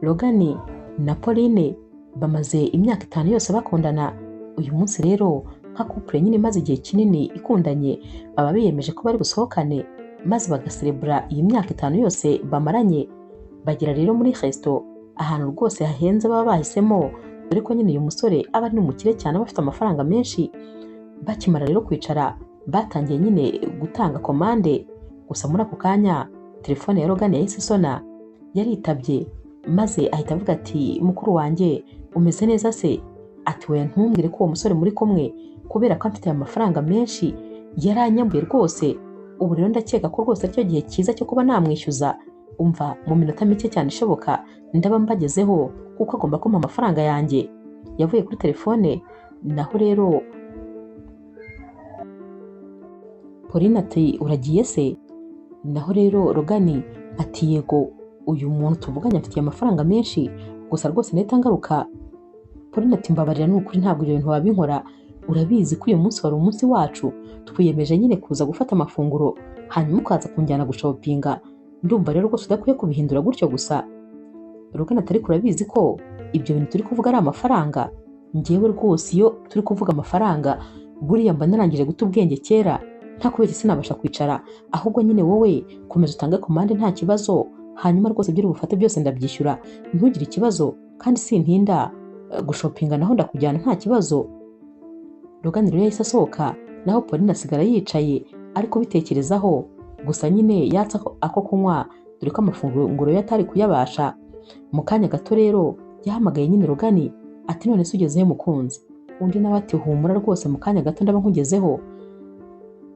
Logan na Pauline bamaze imyaka 5 yose bakundana. Uyu munsi rero nka couple nyine imaze igihe kinini ikundanye, baba biyemeje ko bari busohokane maze bagaserebura iyi myaka 5 yose bamaranye. Bagera rero muri resto, ahantu rwose hahenze baba bahisemo, dore ko nyine uyu musore aba ari n'umukire cyane, aba afite amafaranga menshi. Bakimara rero kwicara batangiye nyine gutanga komande. Gusa muri ako kanya telefone ya Logan yahise isona, yaritabye maze ahita avuga ati mukuru wanjye umeze neza se? Ati we ntumbwire ko uwo musore muri kumwe, kubera ko amfitiye amafaranga menshi yaranyambuye rwose. Ubu rero ndakeka ko rwose aricyo gihe cyiza cyo kuba namwishyuza. Umva mu minota mike cyane ishoboka ndaba mbagezeho, kuko agomba kumpa amafaranga yanjye. Yavuye kuri telefone. Naho rero Pauline ati uragiye se? Naho rero Logan ati yego, uyu muntu tuvuganye afitiye amafaranga menshi, gusa rwose nahita ngaruka. Pauline ati mbabarira ni ukuri ntabwo ibyo bintu wabinkora, urabizi ko uyu munsi wari umunsi wacu, twiyemeje nyine kuza gufata amafunguro hanyuma ukaza kunjyana gushopinga, ndumva rero rwose udakwiye kubihindura gutyo gusa. Logan ati ariko urabizi ko ibyo bintu turi kuvuga ari amafaranga, njyewe rwose iyo turi kuvuga amafaranga buriya mba narangije guta ubwenge kera, nta kubeshya sinabasha kwicara, ahubwo nyine wowe komeza utange komande nta kibazo, hanyuma rwose ibyo uri bufate byose ndabyishyura, ntugire ikibazo, kandi sintinda gushopinga naho ndakujyana nta kibazo. Logan rero yahise asohoka, naho Pauline asigara yicaye ari kubitekerezaho. Gusa nyine yatsa ako kunywa, dore ko amafunguro ye atari kuyabasha. Mu kanya gato rero yahamagaye nyine Logan ati none se ugezehe mukunzi? Undi nawe ati humura rwose mu kanya gato ndaba nkugezeho.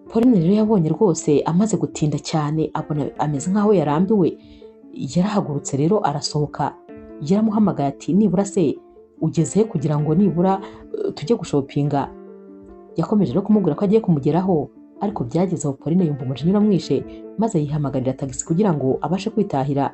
Pauline rero yabonye rwose amaze gutinda cyane, abona ameze nkaho yarambiwe, yarahagurutse rero arasohoka. Yaramuhamagaye ati nibura se ugezehe kugira ngo nibura tujye gushopinga. Yakomeje rero kumubwira ko agiye kumugeraho, ariko byageze aho Pauline yumva umujinya uramwishe, maze yihamagarira tagisi kugira ngo abashe kwitahira.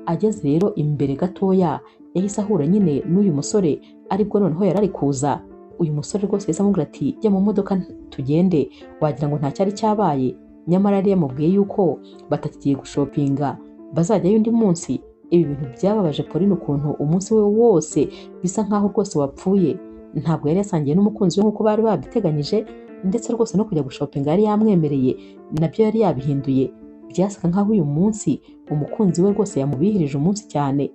Ageze rero imbere gatoya yahise ahura nyine n'uyu musore, aribwo noneho yari ari kuza. Uyu musore rwose yahise amubwira ati jya mu modoka tugende, wagira ngo nta cyari cyabaye, nyamara yari yamubwiye yuko batakigiye gushopinga bazajyayo undi munsi. Ibi bintu byababaje Pauline ukuntu umunsi we wose bisa nkaho rwose wapfuye. Ntabwo yari yasangiye n'umukunzi we nk'uko bari babiteganyije, ndetse rwose no kujya gushopinga yari yamwemereye nabyo yari yabihinduye. Byasaga nkaho uyu munsi umukunzi we rwose yamubihirije umunsi cyane.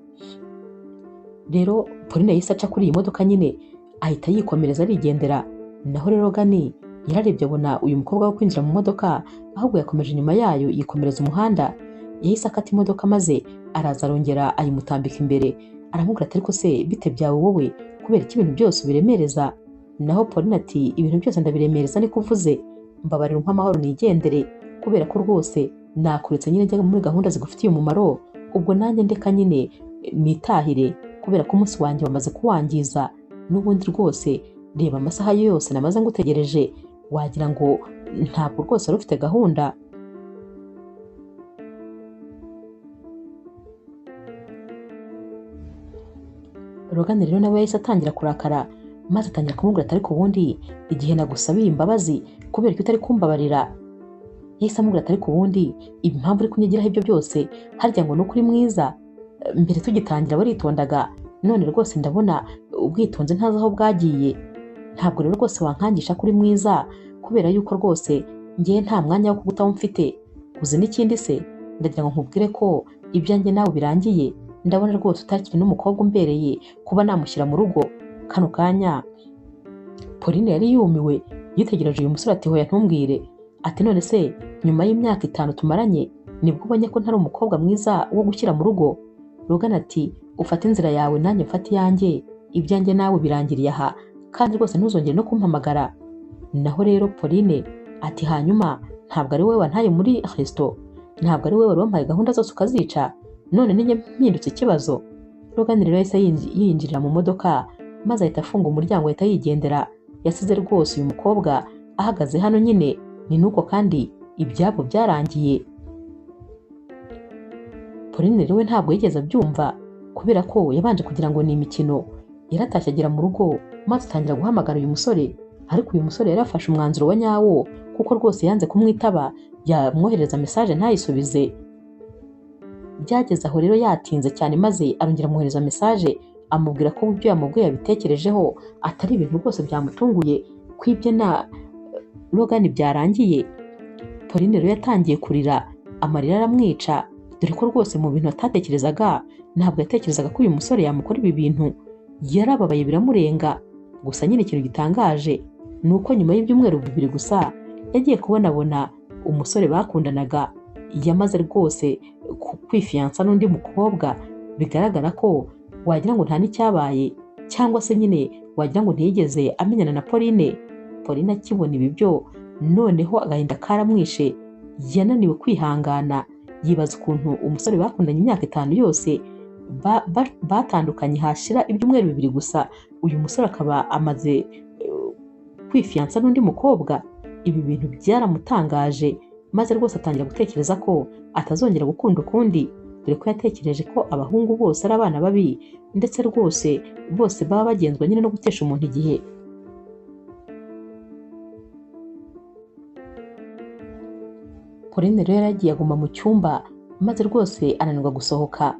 Rero Pauline yahise aca kuri iyi modoka nyine ahita yikomereza arigendera. Naho rero Logan yararebye abona uyu mukobwa wo kwinjira mu modoka, ahubwo yakomeje inyuma yayo yikomereza umuhanda. Yahise akata imodoka maze araza arongera ayimutambika imbere, aramubwira ati ariko se bite byawe wowe, kubera iki ibintu byose ubiremereza? Naho Pauline ati ibintu byose ndabiremereza niko uvuze, mbabarira umpe amahoro nigendere, kubera ko rwose nakuretse nyine njya muri gahunda zigufitiye umumaro, ubwo nanjye ndeka nyine nitahire, kubera ko umunsi wanjye wamaze kuwangiza. N'ubundi rwose reba amasaha yose namaze ngutegereje, wagira ngo ntabwo rwose wari ufite gahunda. Logan rero nawe yahise atangira kurakara, maze atangira kumubwira ati ariko ubundi igihe nagusabiye imbabazi kubera ko utari kumbabarira. Yahise amubwira ati ariko ubundi impamvu uri kunyigiraho ibyo byose harya ngo ni uko uri mwiza? Mbere tugitangira waritondaga, none rwose ndabona ubwitonzi ntazi aho bwagiye. Ntabwo rero rwose wankangisha ko uri mwiza, kubera yuko rwose ngewe nta mwanya wo kugutaho mfite. Uzi n'ikindi se, ndagira ngo nkubwire ko ibyanjye nawe birangiye, ndabona rwose utakiri n'umukobwa umbereye kuba namushyira mu rugo. Kano kanya Pauline yari yumiwe, yitegereje uyu musore ati hoya ntumbwire. Ati none se nyuma y'imyaka 5 tumaranye nibwo ubonye ko ntari umukobwa mwiza wo gushyira mu rugo? Logan ati ufate inzira yawe nanjye mfate iyanjye, ibyanjye nawe birangiriye aha, kandi rwose ntuzongere no kumpamagara. Naho rero Pauline ati hanyuma ntabwo ari wowe wantaye muri resto, ntabwo ari wowe wari wampaye gahunda zose ukazica, none ninjye mpindutse ikibazo. Logan rero yahise yinjirira mu modoka maze ahita afunga umuryango ahita yigendera. Yasize rwose uyu mukobwa ahagaze hano nyine, ni nuko kandi ibyabo byarangiye. Pauline rero we ntabwo yigeze abyumva, kubera ko yabanje kugira ngo ni imikino. Yaratashye agera mu rugo maze atangira guhamagara uyu musore, ariko uyu musore yari yafashe umwanzuro wa nyawo, kuko rwose yanze kumwitaba, yamwohereza message ntayisubize. Byageze aho rero yatinze cyane, maze arongera amwohereza message amubwira ko ibyo yamubwiye yabitekerejeho atari ibintu rwose byamutunguye, ko ibye na Logan byarangiye. Pauline rero yatangiye kurira, amarira aramwica, dore ko rwose mu bintu atatekerezaga ntabwo yatekerezaga ko uyu musore yamukora ibi bintu. Yarababaye biramurenga. Gusa nyine ikintu gitangaje ni uko nyuma y'ibyumweru 2 gusa yagiye kubonabona umusore bakundanaga yamaze rwose kwifiyansa n'undi mukobwa, bigaragara ko wagira ngo nta n'icyabaye, cyangwa se nyine wagira ngo ntiyigeze amenyana na Pauline. Pauline akibona ibi byo noneho agahinda karamwishe, yananiwe kwihangana, yibaza ukuntu umusore bakundanye imyaka 5 yose batandukanye hashira ibyumweru 2 gusa, uyu musore akaba amaze kwifiyansa n'undi mukobwa. Ibi bintu byaramutangaje, maze rwose atangira gutekereza ko atazongera gukunda ukundi, dore ko yatekereje ko abahungu bose ari abana babi, ndetse rwose bose baba bagenzwa nyine no gutesha umuntu igihe. Pauline rero yaragiye aguma mu cyumba, maze rwose ananirwa gusohoka.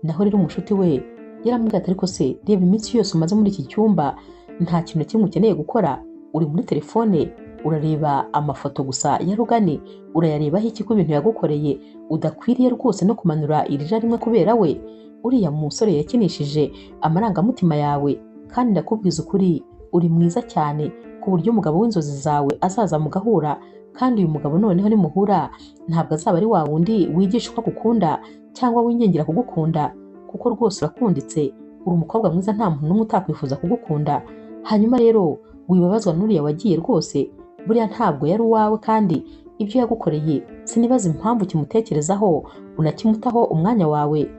Naho rero umushuti we yaramubwiye ati ariko se reba iminsi yose umaze muri iki cyumba nta kintu na kimwe ukeneye gukora, uri muri telefone urareba amafoto gusa ya Logan, urayarebaho iki ko ibintu yagukoreye udakwiriye rwose no kumanura irira rimwe kubera we. Uriya musore yakinishije amarangamutima yawe, kandi ndakubwiza ukuri uri mwiza cyane ku buryo umugabo w'inzozi zawe azaza mugahura, kandi uyu mugabo noneho nimuhura ntabwo azaba ari wa wundi wigisha uko agukunda cyangwa wingingira kugukunda, kuko rwose urakunditse, uri umukobwa mwiza nta muntu n'umwe utakwifuza kugukunda. Hanyuma rero wibabazwa n'uriya wagiye rwose, buriya ntabwo yari uwawe, kandi ibyo yagukoreye sinibaza impamvu kimutekerezaho unakimutaho umwanya wawe.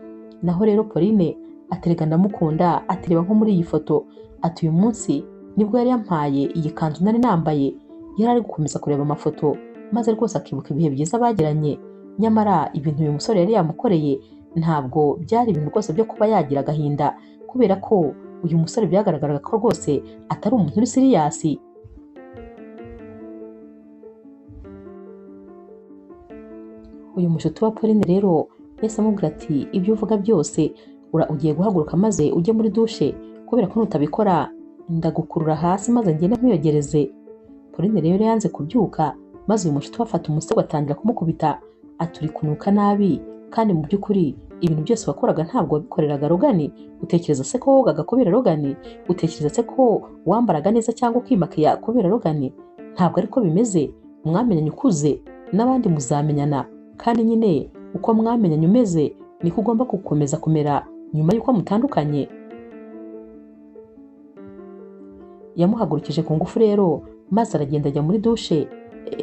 Naho rero Pauline aterega ndamukunda, atereba nko muri iyi foto, ati uyu munsi nibwo yari yampaye iyi kanzu nari nambaye. Yari ari gukomeza kureba amafoto, maze rwose akibuka ibihe byiza bagiranye. Nyamara ibintu uyu musore yari yamukoreye ntabwo byari ibintu rwose byo kuba yagira agahinda, kubera ko uyu musore byagaragaraga ko rwose atari umuntu uri siriyasi. Uyu mushuti wa Pauline rero yahise amubwira ati ibyo uvuga byose ugiye guhaguruka maze ujye muri dushe, kubera ko nutabikora ndagukurura hasi maze ngende nkwiyogereze. Pauline rero yanze kubyuka, maze uyu mushuti afata umusego atangira kumukubita, ati uri kunuka nabi, kandi mu by'ukuri ibintu byose wakoraga ntabwo wabikoreraga Logan. Utekereza se ko wogaga kubera Logan? Utekereza se ko wambaraga neza cyangwa ukimakiya kubera Logan? Ntabwo ariko bimeze, mwamenyanye ukuze n'abandi muzamenyana, kandi nyine uko mwamenyanye umeze niko ugomba gukomeza kumera nyuma y'uko mutandukanye. Yamuhagurukije ku ngufu rero, maze aragenda ajya muri dushe.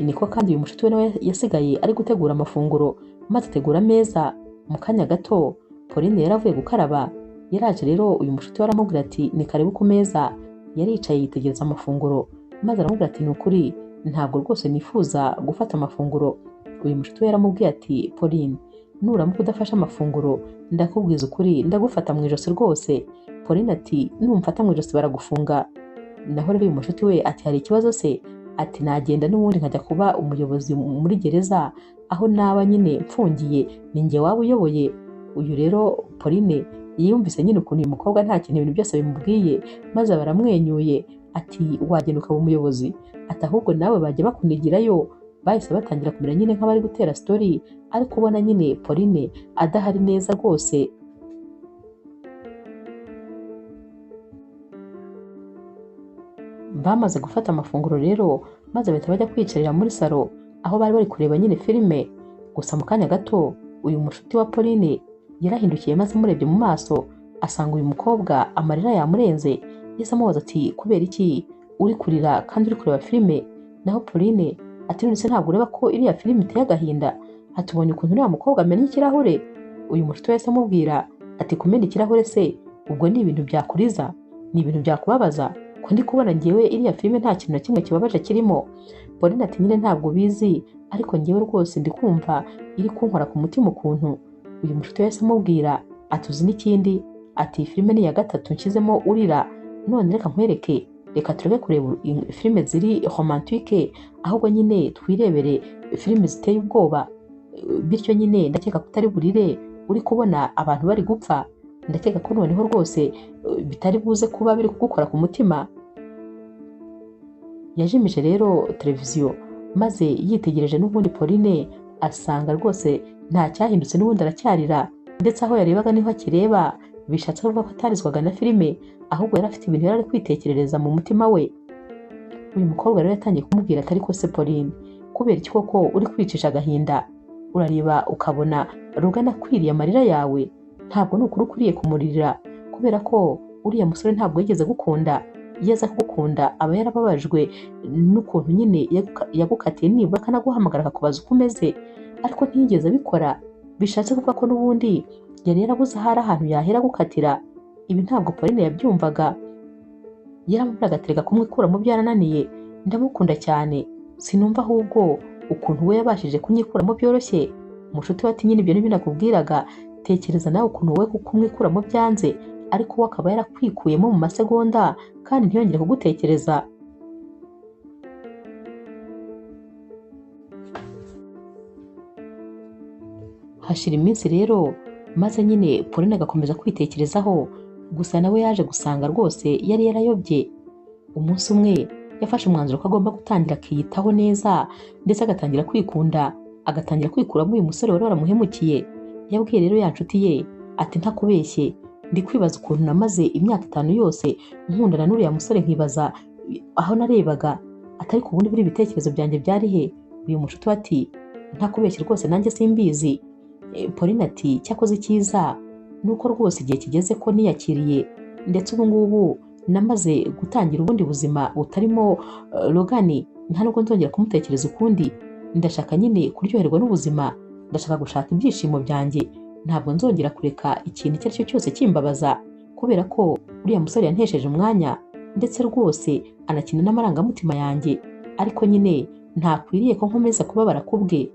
Niko kandi uyu mushuti we nawe yasigaye ari gutegura amafunguro, maze ategura ameza. Mu kanya gato Pauline yaravuye gukaraba, yaraje rero uyu mushuti we aramubwira ati ni karibu ku meza. Yaricaye yitegereza amafunguro, maze aramubwira ati ni ukuri ntabwo rwose nifuza gufata amafunguro. Uyu mushuti we yaramubwiye ati Pauline, nuramuka udafashe amafunguro ndakubwiza ukuri ndagufata mu ijosi rwose. Pauline ati numfata mu ijosi baragufunga. Naho rero uyu mushuti we ati hari ikibazo se? Ati nagenda n'ubundi nkajya kuba umuyobozi muri gereza, aho naba nyine mfungiye ni njye waba uyoboye. Uyu rero Pauline yiyumvise nyine ukuntu uyu mukobwa nta kintu ibintu byose bimubwiye, maze baramwenyuye ati wagenda ukaba umuyobozi, ati ahubwo nawe bajya bakunigirayo. Bahise batangira kumera nyine nk'abari gutera story, ariko ubona nyine Pauline adahari neza rwose. Bamaze gufata amafunguro rero, maze bahita bajya kwicarira muri salo aho bari bari kureba nyine filime. Gusa mu kanya gato uyu mushuti wa Pauline yarahindukiye, maze amurebye mu maso asanga uyu mukobwa amarira yamurenze. Yahise amubaza ati kubera iki uri kurira kandi uri kureba filime? Naho Pauline ati none se ntabwo ureba ko iriya filime iteye agahinda? Atubonye ukuntu uriya mukobwa amennye ikirahure. Uyu mushuti we yahise amubwira ati kumena ikirahure se ubwo ni ibintu byakuriza? Ni ibintu byakubabaza? Ko ndi kubona ngewe iriya filime nta kintu na kimwe kibabaje kirimo. Pauline ati nyine ntabwo bizi, ariko ngewe rwose ndi kumva iri kunkora ku mutima ukuntu. Uyu mushuti we yahise amubwira ati uzi n'ikindi? Ati iyi filime ni iya 3 nshyizemo urira, none reka nkwereke, reka tureke kureba filime ziri romantique, ahubwo nyine twirebere filime ziteye ubwoba, bityo nyine ndakeka ko utari burire. Uri kubona abantu bari gupfa, ndakeka ko noneho rwose bitari buze kuba biri kugukora ku mutima. Yajimije rero televiziyo maze yitegereje n'ubundi Pauline asanga rwose nta cyahindutse, n'ubundi aracyarira, ndetse aho yarebaga niho akireba. Bishatse kuvuga ko atarizwaga na filime, ahubwo yari afite ibintu yari ari kwitekerereza mu mutima we. Uyu mukobwa rero yatangiye kumubwira ati ariko se Pauline, kubera iki koko uri kwicisha agahinda? Urareba ukabona Rugana akwiriye amarira yawe? Ntabwo ni ukuri ukwiriye kumuririra, kubera ko uriya musore ntabwo yigeze agukunda. Iyo aza kugukunda aba yarababajwe n'ukuntu nyine yagukatiye, nibura akanaguhamagara akakubaza uko umeze, ariko ntiyigeze abikora. Bishatse kuvuga ko n'ubundi yari yarabuze ahari ahantu yahera agukatira. Ibi ntabwo Pauline yabyumvaga, yaramubwiraga ati reka kumwikuramo byarananiye, ndamukunda cyane, sinumva ahubwo ukuntu we yabashije kunyikuramo byoroshye. Mushuti we ati nyine ibyo nibyo nakubwiraga, tekereza nawe ukuntu wowe kumwikuramo byanze, ariko we akaba yarakwikuyemo mu masegonda kandi ntiyongere kugutekereza. Hashira iminsi rero maze nyine Pauline agakomeza kwitekerezaho, gusa nawe yaje gusanga rwose yari yarayobye. Umunsi umwe yafashe umwanzuro ko agomba gutangira akiyitaho neza, ndetse agatangira kwikunda, agatangira kwikuramo uyu musore wari waramuhemukiye. Yabwiye rero ya nshuti ye ati ntakubeshye, ndi kwibaza ukuntu namaze imyaka 5 yose nkundana n'uriya musore, nkibaza aho narebaga, atari ku bundi buri ibitekerezo byanjye byari he. Uyu mushuti we ati ntakubeshye rwose nanjye simbizi. Pauline ati cyakoze icyiza nuko rwose igihe kigeze ko niyakiriye, ndetse ubu ngubu namaze gutangira ubundi buzima butarimo Rogani, nta nubwo nzongera kumutekereza ukundi. Ndashaka nyine kuryoherwa n'ubuzima, ndashaka gushaka ibyishimo byanjye, ntabwo nzongera kureka ikintu icyo ari cyo cyose kimbabaza, kubera ko uriya musore yantesheje umwanya, ndetse rwose anakina n'amarangamutima yanjye, ariko nyine ntakwiriye ko nkomeza kubabara kubwe.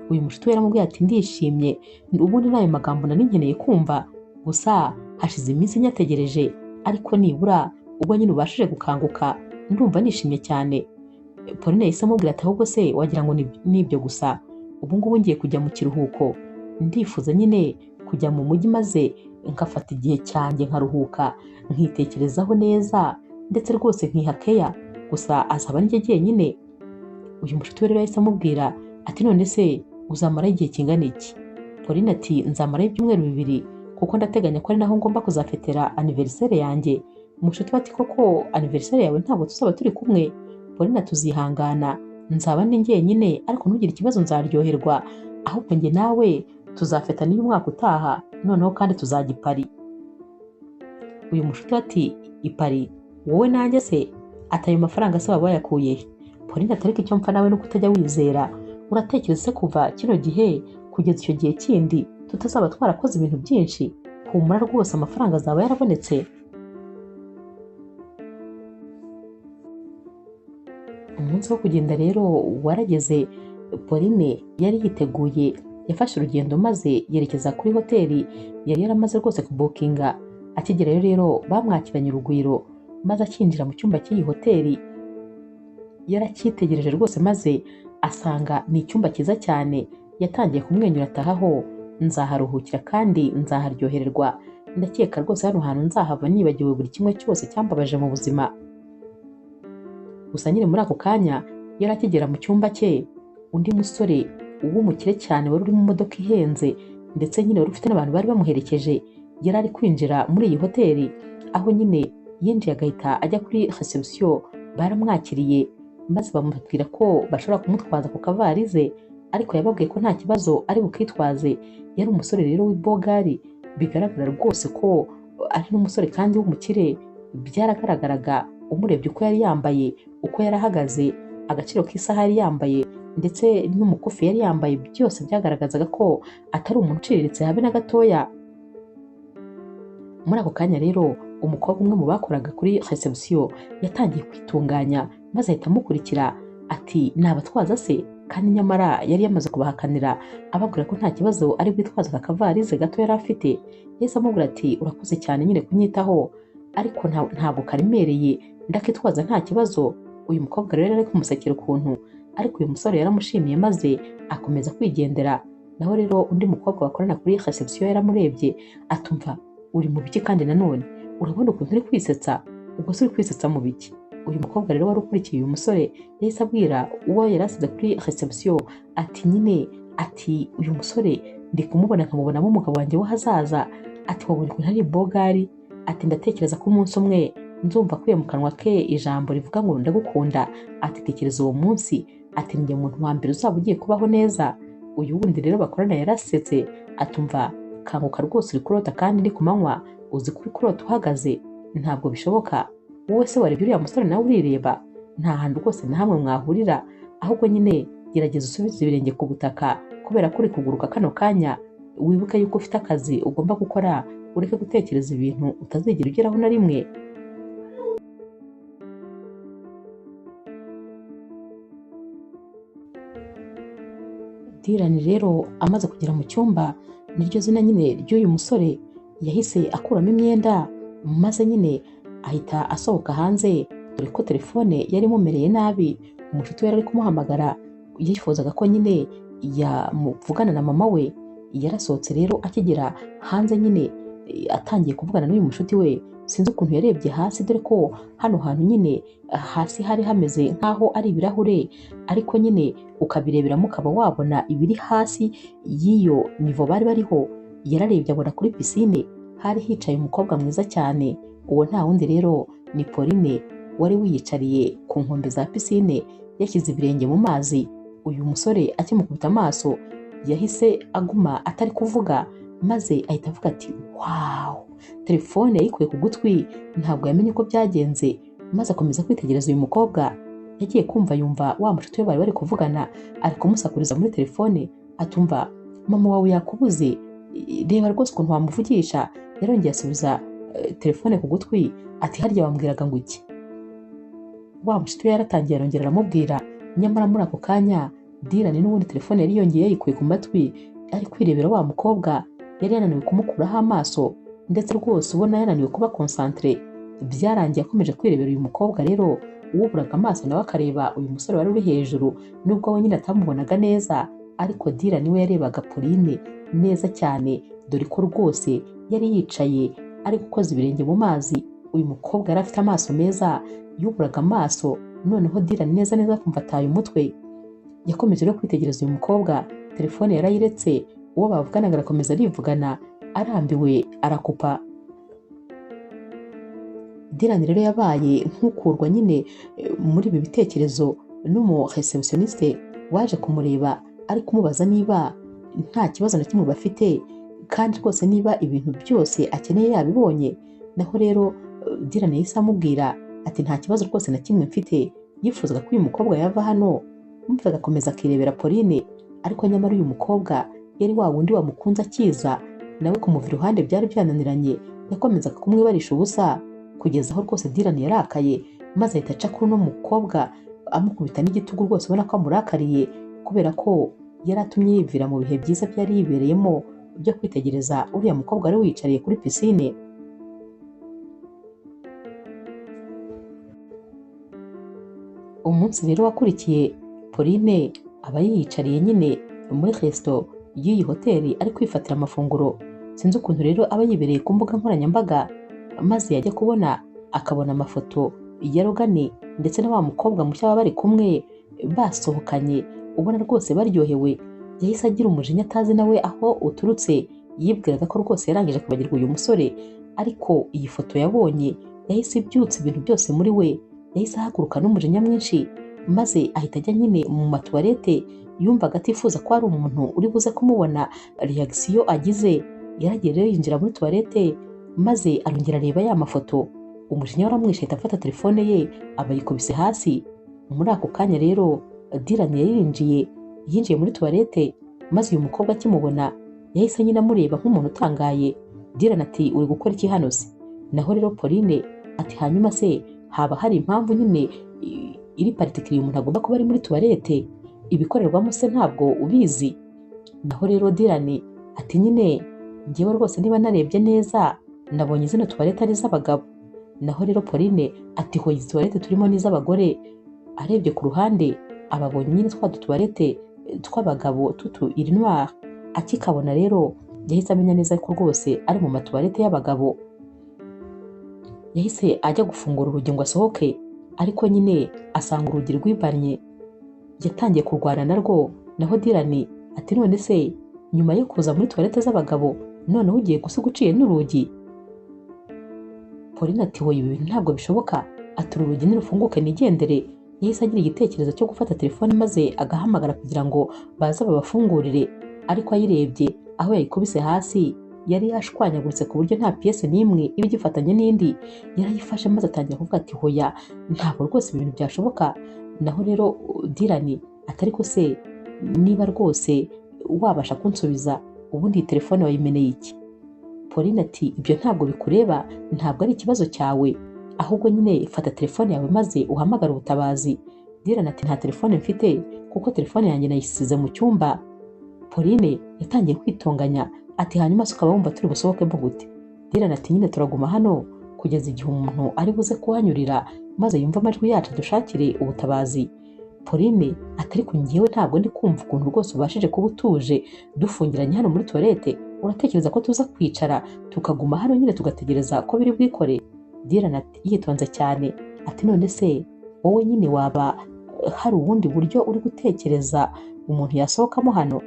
Uyu mushuti we yaramubwiye ati ndishimye, ubundi n'ayo magambo nari nkeneye kumva, gusa hashize iminsi nyategereje, ariko nibura ubwo nyine ubashije gukanguka ndumva nishimye cyane. Pauline yahise amubwira ati ahubwo se wagira ngo ni ibyo gusa, ubu ngubu ngiye kujya mu kiruhuko, ndifuza nyine kujya mu mujyi maze nkafata igihe cyanjye nkaruhuka, nkitekerezaho neza, ndetse rwose nkiha keya, gusa azaba ari njye jyenyine. Uyu mushuti we rero yahise amubwira ati none se uzamara igihe kingana iki? Pauline ati nzamara ibyumweru 2, kuko ndateganya ko ari naho ngomba kuzafetera anniversaire yanjye. Umushuti we ati koko anniversaire yawe ntabwo tuzaba turi kumwe? Pauline tuzihangana, nzaba ndi njyenyine, ariko ntugire ikibazo nzaryoherwa, ahubwo njye nawe tuzafeta n'iyo umwaka utaha, noneho kandi tuzajya i Paris. Uyu mushuti ati i Paris wowe nanjye se? Ati ayo mafaranga se waba wayakuye he? Pauline ati ariko icyo mpfa nawe nuko utajya wizera, uratekereza se kuva kino gihe kugeza icyo gihe kindi tutazaba twarakoze ibintu byinshi? Humura rwose amafaranga azaba yarabonetse. Umunsi wo kugenda rero warageze, Pauline yari yiteguye, yafashe urugendo maze yerekeza kuri hoteli yari yaramaze rwose kubukinga. Akigerayo rero bamwakiranye urugwiro, maze akinjira mu cyumba cy'iyi hoteli yaracyitegereje rwose, maze asanga ni icyumba cyiza cyane. Yatangiye kumwenyura atahaho, nzaharuhukira kandi nzaharyohererwa, ndakeka rwose hano hantu nzahava nibagiwe buri kimwe cyose cyambabaje mu buzima. Gusa nyine muri ako kanya yari akigera mu cyumba cye, undi musore w'umukire cyane wari uri mu modoka ihenze, ndetse nyine wari ufite n'abantu bari bamuherekeje, yari ari kwinjira muri iyi hoteli. Aho nyine yinjiye agahita ajya kuri reception, baramwakiriye maze bamubwira ko bashobora kumutwaza ku kavarize, ariko yababwiye ko nta kibazo ari bukitwaze. Yari umusore rero w'ibogari, bigaragara rwose ko ari n'umusore kandi w'umukire, byaragaragaraga umurebye uko yari yambaye, uko yari ahagaze, agaciro k'isaha yari yambaye, ndetse n'umukufi yari yambaye, byose byagaragazaga ko atari umuntu uciriritse habe na gatoya. Muri ako kanya rero umukobwa umwe mu bakoraga kuri reception yatangiye kwitunganya, maze ahita amukurikira ati nabatwaza se? Kandi nyamara yari yamaze kubahakanira ababwira ko nta kibazo ari bwitwaze aka kavarize gato yari afite. Yahise amubwira ati urakoze cyane nyine kunyitaho, ariko ntabwo karemereye, ndakitwaza nta kibazo. Uyu mukobwa rero yari kumusekera ukuntu, ariko uyu musore yaramushimiye maze akomeza kwigendera. Naho rero undi mukobwa bakorana kuri reception yaramurebye atumva uri mu biki, kandi nanone urabona ukuntu uri kwisetsa, ubwo se uri kwisetsa mu biki? Uyu mukobwa rero wari ukurikiye uyu musore yahise abwira uwo yari asize kuri reception ati nyine ati uyu musore ndi kumubona nkamubonamo umugabo wanjye w'ahazaza, ati wabonye ukuntu ari bogari, ati ndatekereza ko umunsi umwe nzumva akuye mu kanwa ke ijambo rivuga ngo ndagukunda, ati tekereza uwo munsi, ati njye umuntu wa mbere uzaba ugiye kubaho neza. Uyu wundi rero bakorana yarasetse atumva kanguka rwose uri kurota kandi ni ku manywa, uzi ko uri kurota uhagaze, ntabwo bishoboka, wowe se warebye uriya musore nawe urireba, nta hantu rwose na hamwe mwahurira, ahubwo nyine gerageza usubize ibirenge ku butaka kubera ko uri kuguruka kano kanya, wibuke yuko ufite akazi ugomba gukora, ureke gutekereza ibintu utazigera ugeraho na rimwe. Dylan rero amaze kugera mu cyumba, niryo zina nyine ry'uyu musore, yahise akuramo imyenda maze nyine ahita asohoka hanze, dore ko telefone yari imumereye nabi, umushuti we yari ari kumuhamagara, yifuzaga ko nyine yamuvugana na mama we. Yarasohotse rero akigera hanze nyine atangiye kuvugana n'uyu mushuti we, sinzi ukuntu yarebye hasi, dore ko hano hantu nyine hasi hari hameze nk'aho ari ibirahure, ariko nyine ukabireberamo ukaba wabona ibiri hasi y'iyo nivo bari bariho. Yararebye abona kuri pisine hari hicaye umukobwa mwiza cyane, uwo nta wundi rero ni Pauline wari wiyicariye ku nkombe za pisine yashyize ibirenge mu mazi. Uyu musore akimukubita amaso yahise aguma atari kuvuga, maze ahita avuga ati wow. Telefone yayikuye ku gutwi ntabwo yamenye uko byagenze, maze akomeza kwitegereza uyu mukobwa. Yagiye kumva yumva wa mushuti we bari bari kuvugana ari kumusakuriza muri telefone, atumva mama wawe yakubuze, reba rwose ukuntu wamuvugisha. Yarongeye asubiza telefone ku gutwi ati harya wambwiraga ngo iki? Wa mushuti we yaratangiye arongera aramubwira, nyamara muri ako kanya Dylan n'ubundi telefone yari yongeye yayikuye ku matwi, ari kwirebera wa mukobwa yari yananiwe kumukuraho amaso, ndetse rwose ubona yananiwe kuba concentré. Byarangiye akomeje kwirebera uyu mukobwa rero, uwuburaga amaso nawe akareba uyu musore wari uri hejuru, nubwo we nyine atamubonaga neza, ariko Dylan we yarebaga Pauline neza cyane, dore ko rwose yari yicaye ari gukoza ibirenge mu mazi. Uyu mukobwa yari afite amaso meza, yuburaga amaso, noneho Dylan neza neza akumva ataye umutwe. Yakomeje rero kwitegereza uyu mukobwa, telefone yarayiretse, uwo bavuganaga arakomeza arivugana, arambiwe arakupa. Dylan rero yabaye nk'ukurwa nyine muri ibi bitekerezo n'umu receptioniste waje kumureba ari kumubaza niba nta kibazo na kimwe bafite, kandi rwose niba ibintu byose akeneye yabibonye. Naho rero Dylan yahise amubwira ati nta kibazo rwose na kimwe mfite. Yifuzaga ko uyu mukobwa yava hano, maze agakomeza akirebera Pauline, ariko nyamara uyu mukobwa yari wa wundi wamukunze akiza, nawe kumuva iruhande byari byananiranye, yakomezaga kumwibarisha ubusa, kugeza aho rwose Dylan yarakaye, maze ahita aca kuri uno mukobwa amukubita n'igitugu rwose ubona ko amurakariye, kubera ko yari atumye yibvira mu bihe byiza byari yibereyemo byo kwitegereza uriya mukobwa wari wiyicariye kuri pisine. Umunsi rero wakurikiye Pauline aba yiyicariye nyine muri resto y'iyi hoteli ari kwifatira amafunguro, sinzi ukuntu rero aba yibereye ku mbuga nkoranyambaga, maze yajya kubona akabona amafoto ya Logan ndetse na wa mukobwa mushya baba bari kumwe basohokanye, ubona rwose baryohewe. Yahise agira umujinya atazi nawe aho uturutse, yibwiraga ko rwose yarangije kwibagirwa uyu musore, ariko iyi foto yabonye yahise ibyutsa ibintu byose muri we. Yahise ahaguruka n'umujinya mwinshi, maze ahita ajya nyine mu matuwarete, yumvaga atifuza ko hari umuntu uri buze kumubona reaction agize. Yaragiye rero yinjira muri tuwarete, maze arongera areba ya mafoto, umujinya waramwishe ahita afata telefone ye aba yikubise hasi. Muri ako kanya rero Dylan yari yinjiye muri tuwarete, maze uyu mukobwa akimubona yahise nyine amureba nk'umuntu utangaye. Dylan ati uri gukora iki hano se? Naho rero Pauline ati hanyuma se haba hari impamvu nyine iri particulier umuntu agomba kuba ari muri tuwarete, ibikorerwamo se ntabwo ubizi? Naho rero Dylan ati nyine njyewe rwose niba narebye neza nabonye zino tuwarete ari iz'abagabo. Naho rero Pauline ati hoya izi tuwarete turimo ni iz'abagore. Arebye ku ruhande ababonye nyine twa dutuwarete tw'abagabo tutu urinoir, Akikabona rero yahise amenya neza ko rwose ari mu matuwarete y'abagabo. Yahise ajya gufungura urugi ngo asohoke, ariko nyine asanga urugi rwibanye. Yatangiye kurwana narwo. Naho Dylan ati none se nyuma yo kuza muri tuwarete z'abagabo noneho ugiye gusiga uciye n'urugi? Pauline ati hoya ibi bintu ntabwo bishoboka, ati uru rugi nirufunguke nigendere. Yahise agira igitekerezo cyo gufata telefone maze agahamagara kugira ngo baze babafungurire, ariko ayirebye aho yayikubise hasi yari yashwanyaguritse ku buryo nta piyese n'imwe iba igifatanye n'indi. Yarayifashe maze atangira kuvuga ati hoya ntabwo rwose ibintu byashoboka. Naho rero Dylan ati ariko se niba rwose wabasha kunsubiza, ubundi iyi telefone wayimeneye iki? Pauline ati ibyo ntabwo bikureba, ntabwo ari ikibazo cyawe, ahubwo nyine fata telefone yawe maze uhamagare ubutabazi. Dylan ati nta telefone mfite kuko telefone yanjye nayisize mu cyumba. Pauline yatangiye kwitonganya ati hanyuma se ukaba wumva turi busohokemo gute? Dylan ati nyine turaguma hano kugeza igihe umuntu ari buze kuhanyurira maze yumve amajwi yacu dushakire ubutabazi. Pauline ati ariko njyewe ntabwo ndi kumva ukuntu rwose ubashije kuba utuje dufungiranye hano muri toilette, uratekereza ko tuza kwicara tukaguma hano nyine tugategereza ko biri bwikore? Dylan ati yitonze cyane ati none se wowe nyine waba hari ubundi buryo uri gutekereza umuntu yasohokamo hano?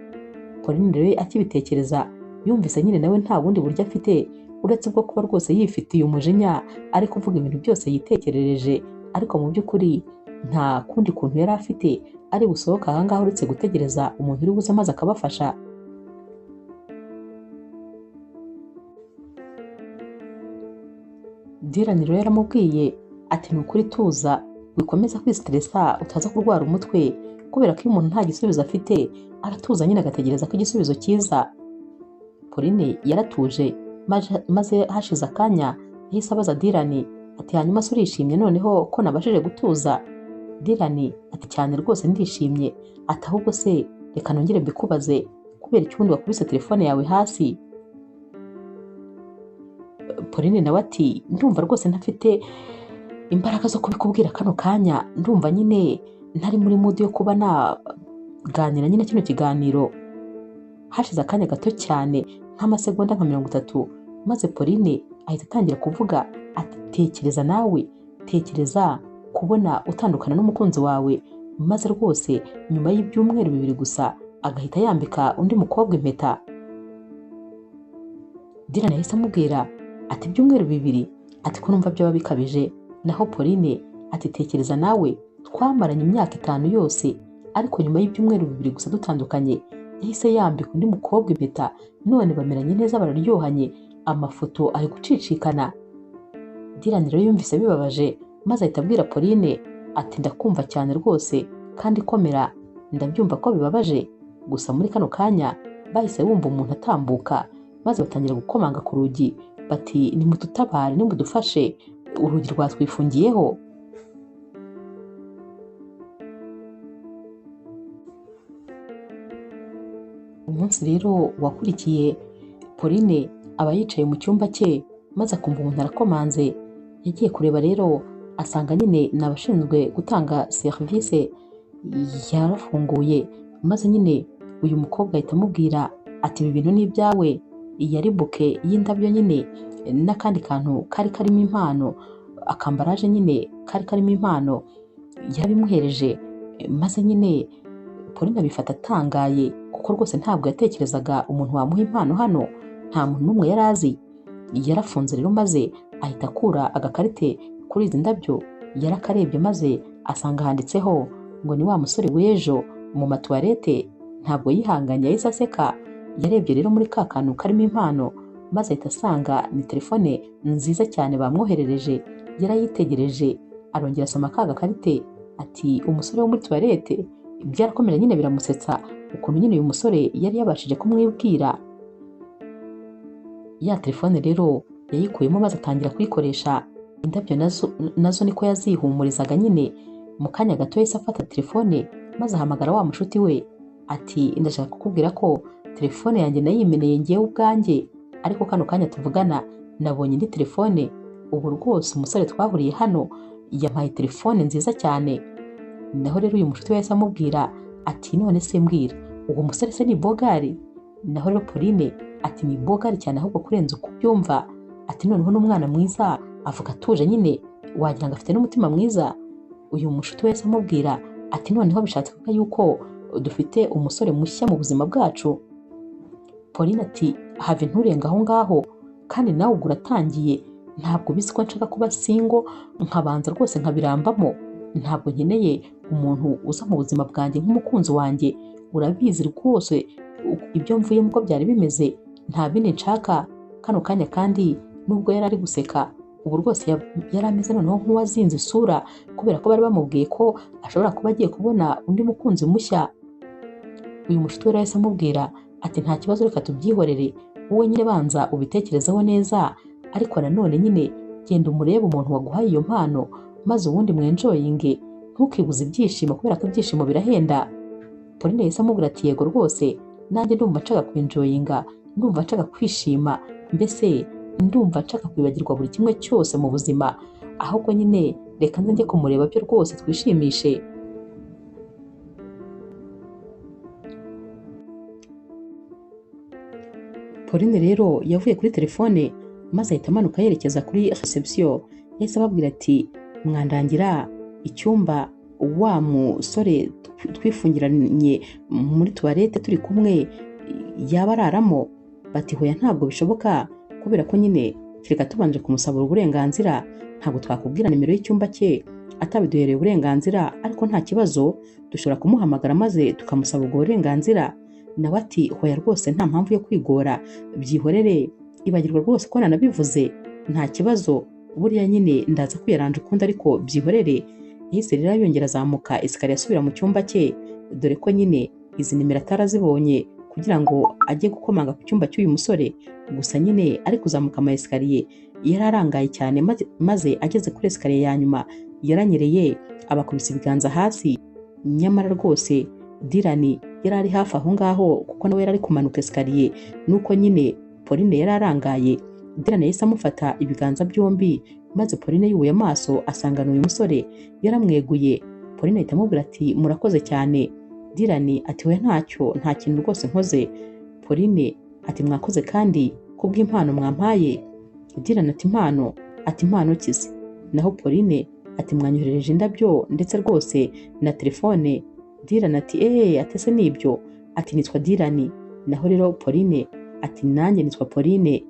Pauline rero akibitekereza yumvise nyine nawe nta bundi buryo afite uretse bwo kuba rwose yifitiye umujinya ari kuvuga ibintu byose yitekerereje, ariko mu by'ukuri nta kundi kuntu yari afite ari busohoka aha ngaha uretse gutegereza umuntu uri buze maze akabafasha. Dylan rero yaramubwiye ati ni ukuri tuza, wikomeza kwistresa utaza kurwara umutwe, kubera ko iyo umuntu nta gisubizo afite aratuza nyine agategereza ko igisubizo kiza. Pauline yaratuje maze hashize akanya yahise abaza Dylan ati hanyuma se urishimye noneho ko nabashije gutuza? Dylan ati cyane rwose ndishimye, ati ahubwo se reka nongere mbikubaze, kubera iki ubundi wakubise telefone yawe hasi? Pauline nawe ati ndumva rwose ntafite imbaraga zo kubikubwira kano kanya, ndumva nyine ntari muri mood yo kuba naganira nyine kino kiganiro. Hashize akanya gato cyane nk'amasegonda nka 30, maze Pauline ahita atangira kuvuga ati tekereza nawe, tekereza kubona utandukana n'umukunzi wawe maze rwose nyuma y'ibyumweru 2 gusa agahita yambika undi mukobwa impeta. Dylan yahise amubwira ati ibyumweru 2, ati ko numva byaba bikabije. Naho Pauline ati tekereza nawe twamaranye imyaka 5 yose, ariko nyuma y'ibyumweru 2 gusa dutandukanye yahise yambika undi mukobwa impeta, none bameranye neza bararyohanye, amafoto ari gucicikana. Dylan rero yumvise bibabaje maze ahita abwira Pauline ati ndakumva cyane rwose kandi komera, ndabyumva ko bibabaje. Gusa muri kano kanya bahise bumva umuntu atambuka maze batangira gukomanga ku rugi bati nimututabare, nimudufashe, urugi rwatwifungiyeho. Umunsi rero wakurikiye Pauline aba yicaye mu cyumba cye maze akumva umuntu arakomanze. Yagiye kureba rero asanga nyine ni abashinzwe gutanga serivisi, yarafunguye maze nyine uyu mukobwa ahita amubwira ati ibi bintu ni ibyawe. Yari buke y'indabyo nyine n'akandi kantu kari karimo impano, akambaraje nyine kari karimo impano, yarabimuhereje maze nyine Pauline abifata atangaye kuko rwose ntabwo yatekerezaga umuntu wamuha impano hano, nta muntu n'umwe yari azi. Yarafunze rero maze ahita akura agakarite kuri izi ndabyo, yarakarebye maze asanga handitseho ngo ni wa musore w'ejo mu matuwarete. Ntabwo yihanganye yahise aseka. Yarebye rero muri ka kantu karimo impano maze ahita asanga ni telefone nziza cyane bamwoherereje. Yarayitegereje arongera asoma ka gakarite ati umusore wo muri tuwarete. Byarakomeje nyine biramusetsa ukuntu nyine uyu musore yari yabashije kumwibwira. Ya telefone rero yayikuyemo maze atangira kuyikoresha. Indabyo nazo niko yazihumurizaga nyine. Mu kanya gato yahise afata telefone maze ahamagara wa mushuti we ati ndashaka kukubwira ko telefone yanjye nayimeneye ngewe ubwanjye, ariko kano kanya tuvugana nabonye indi telefone, ubu rwose umusore twahuriye hano yampaye telefone nziza cyane. Naho rero uyu mushuti we yahise amubwira ati none se mbwira, uwo musore se ni bogari? Naho rero Pauline ati ni bogari cyane ahubwo kurenza uko ubyumva, ati noneho n'umwana mwiza avuga atuje nyine wagira ngo afite n'umutima mwiza. Uyu mushuti wese amubwira ati noneho bishatse kuvuga yuko dufite umusore mushya mu buzima bwacu. Pauline ati have nturenga aho ngaho, kandi nawe ubwo uratangiye, ntabwo ubizi ko nshaka kuba single nkabanza rwose nkabirambamo, ntabwo nkeneye umuntu uza mu buzima bwanjye nk'umukunzi wanjye, urabizi rwose ibyo mvuyemo uko byari bimeze, nta bindi nshaka kano kanya. Kandi nubwo yari ari guseka ubu rwose yari ameze noneho nk'uwazinze isura, kubera ko bari bamubwiye ko ashobora kuba agiye kubona undi mukunzi mushya. Uyu mushuti we yahise amubwira ati nta kibazo reka tubyihorere, wowe nyine banza ubitekerezeho neza, ariko nanone nyine genda umurebe umuntu waguhaye iyo mpano maze ubundi mwenjoyinge, ntukibuze ibyishimo kubera ko ibyishimo birahenda. Pauline yahise amubwira ati yego rwose nanjye ndumva nshaka kwenjoyinga, ndumva nshaka kwishima, mbese ndumva nshaka kwibagirwa buri kimwe cyose mu buzima, ahubwo nyine reka nze njye kumureba byo rwose twishimishe. Pauline rero yavuye kuri telefone maze ahita amanuka yerekeza kuri reception, yahise ababwira ati mwandangira icyumba wa musore twifungiranye muri tuwarete turi kumwe yaba araramo? Bati hoya ntabwo bishoboka kubera ko nyine kereka tubanje kumusabura uburenganzira, ntabwo twakubwira nimero y'icyumba cye atabiduhereye uburenganzira, ariko nta kibazo dushobora kumuhamagara maze tukamusaba ubwo burenganzira. Nawe ati hoya rwose nta mpamvu yo kwigora, byihorere, ibagirwa rwose ko nanabivuze, nta kibazo, buriya nyine ndaza kwiyaranja ukundi ariko byihorere. Yahise rero yongera azamuka esikariye asubira mu cyumba cye, dore ko nyine izi nimero atarazibonye kugira ngo ajye gukomanga ku cyumba cy'uyu musore. Gusa nyine ari kuzamuka ama esikariye yari arangaye cyane, maze ageze kuri esikariye ya nyuma yaranyereye abakubise ibiganza hasi. Nyamara rwose Dirani yari ari hafi aho ngaho kuko nawe yari ari kumanuka esikariye, nuko nyine Pauline yari arangaye. Dirani yahise amufata ibiganza byombi maze Pauline yubuye amaso asangana uyu musore yaramweguye. Pauline ahita amubwira ati murakoze cyane. Dirani ati we ntacyo, nta kintu rwose nkoze. Pauline ati mwakoze kandi kubw'impano mwampaye. Dirani ati impano? Ati impano kize? Naho Pauline ati mwanyoherereje indabyo ndetse rwose na telefone. Dirani ati atese nibyo? Ati nitwa Dirani. Naho rero Pauline ati nanjye nitwa Pauline.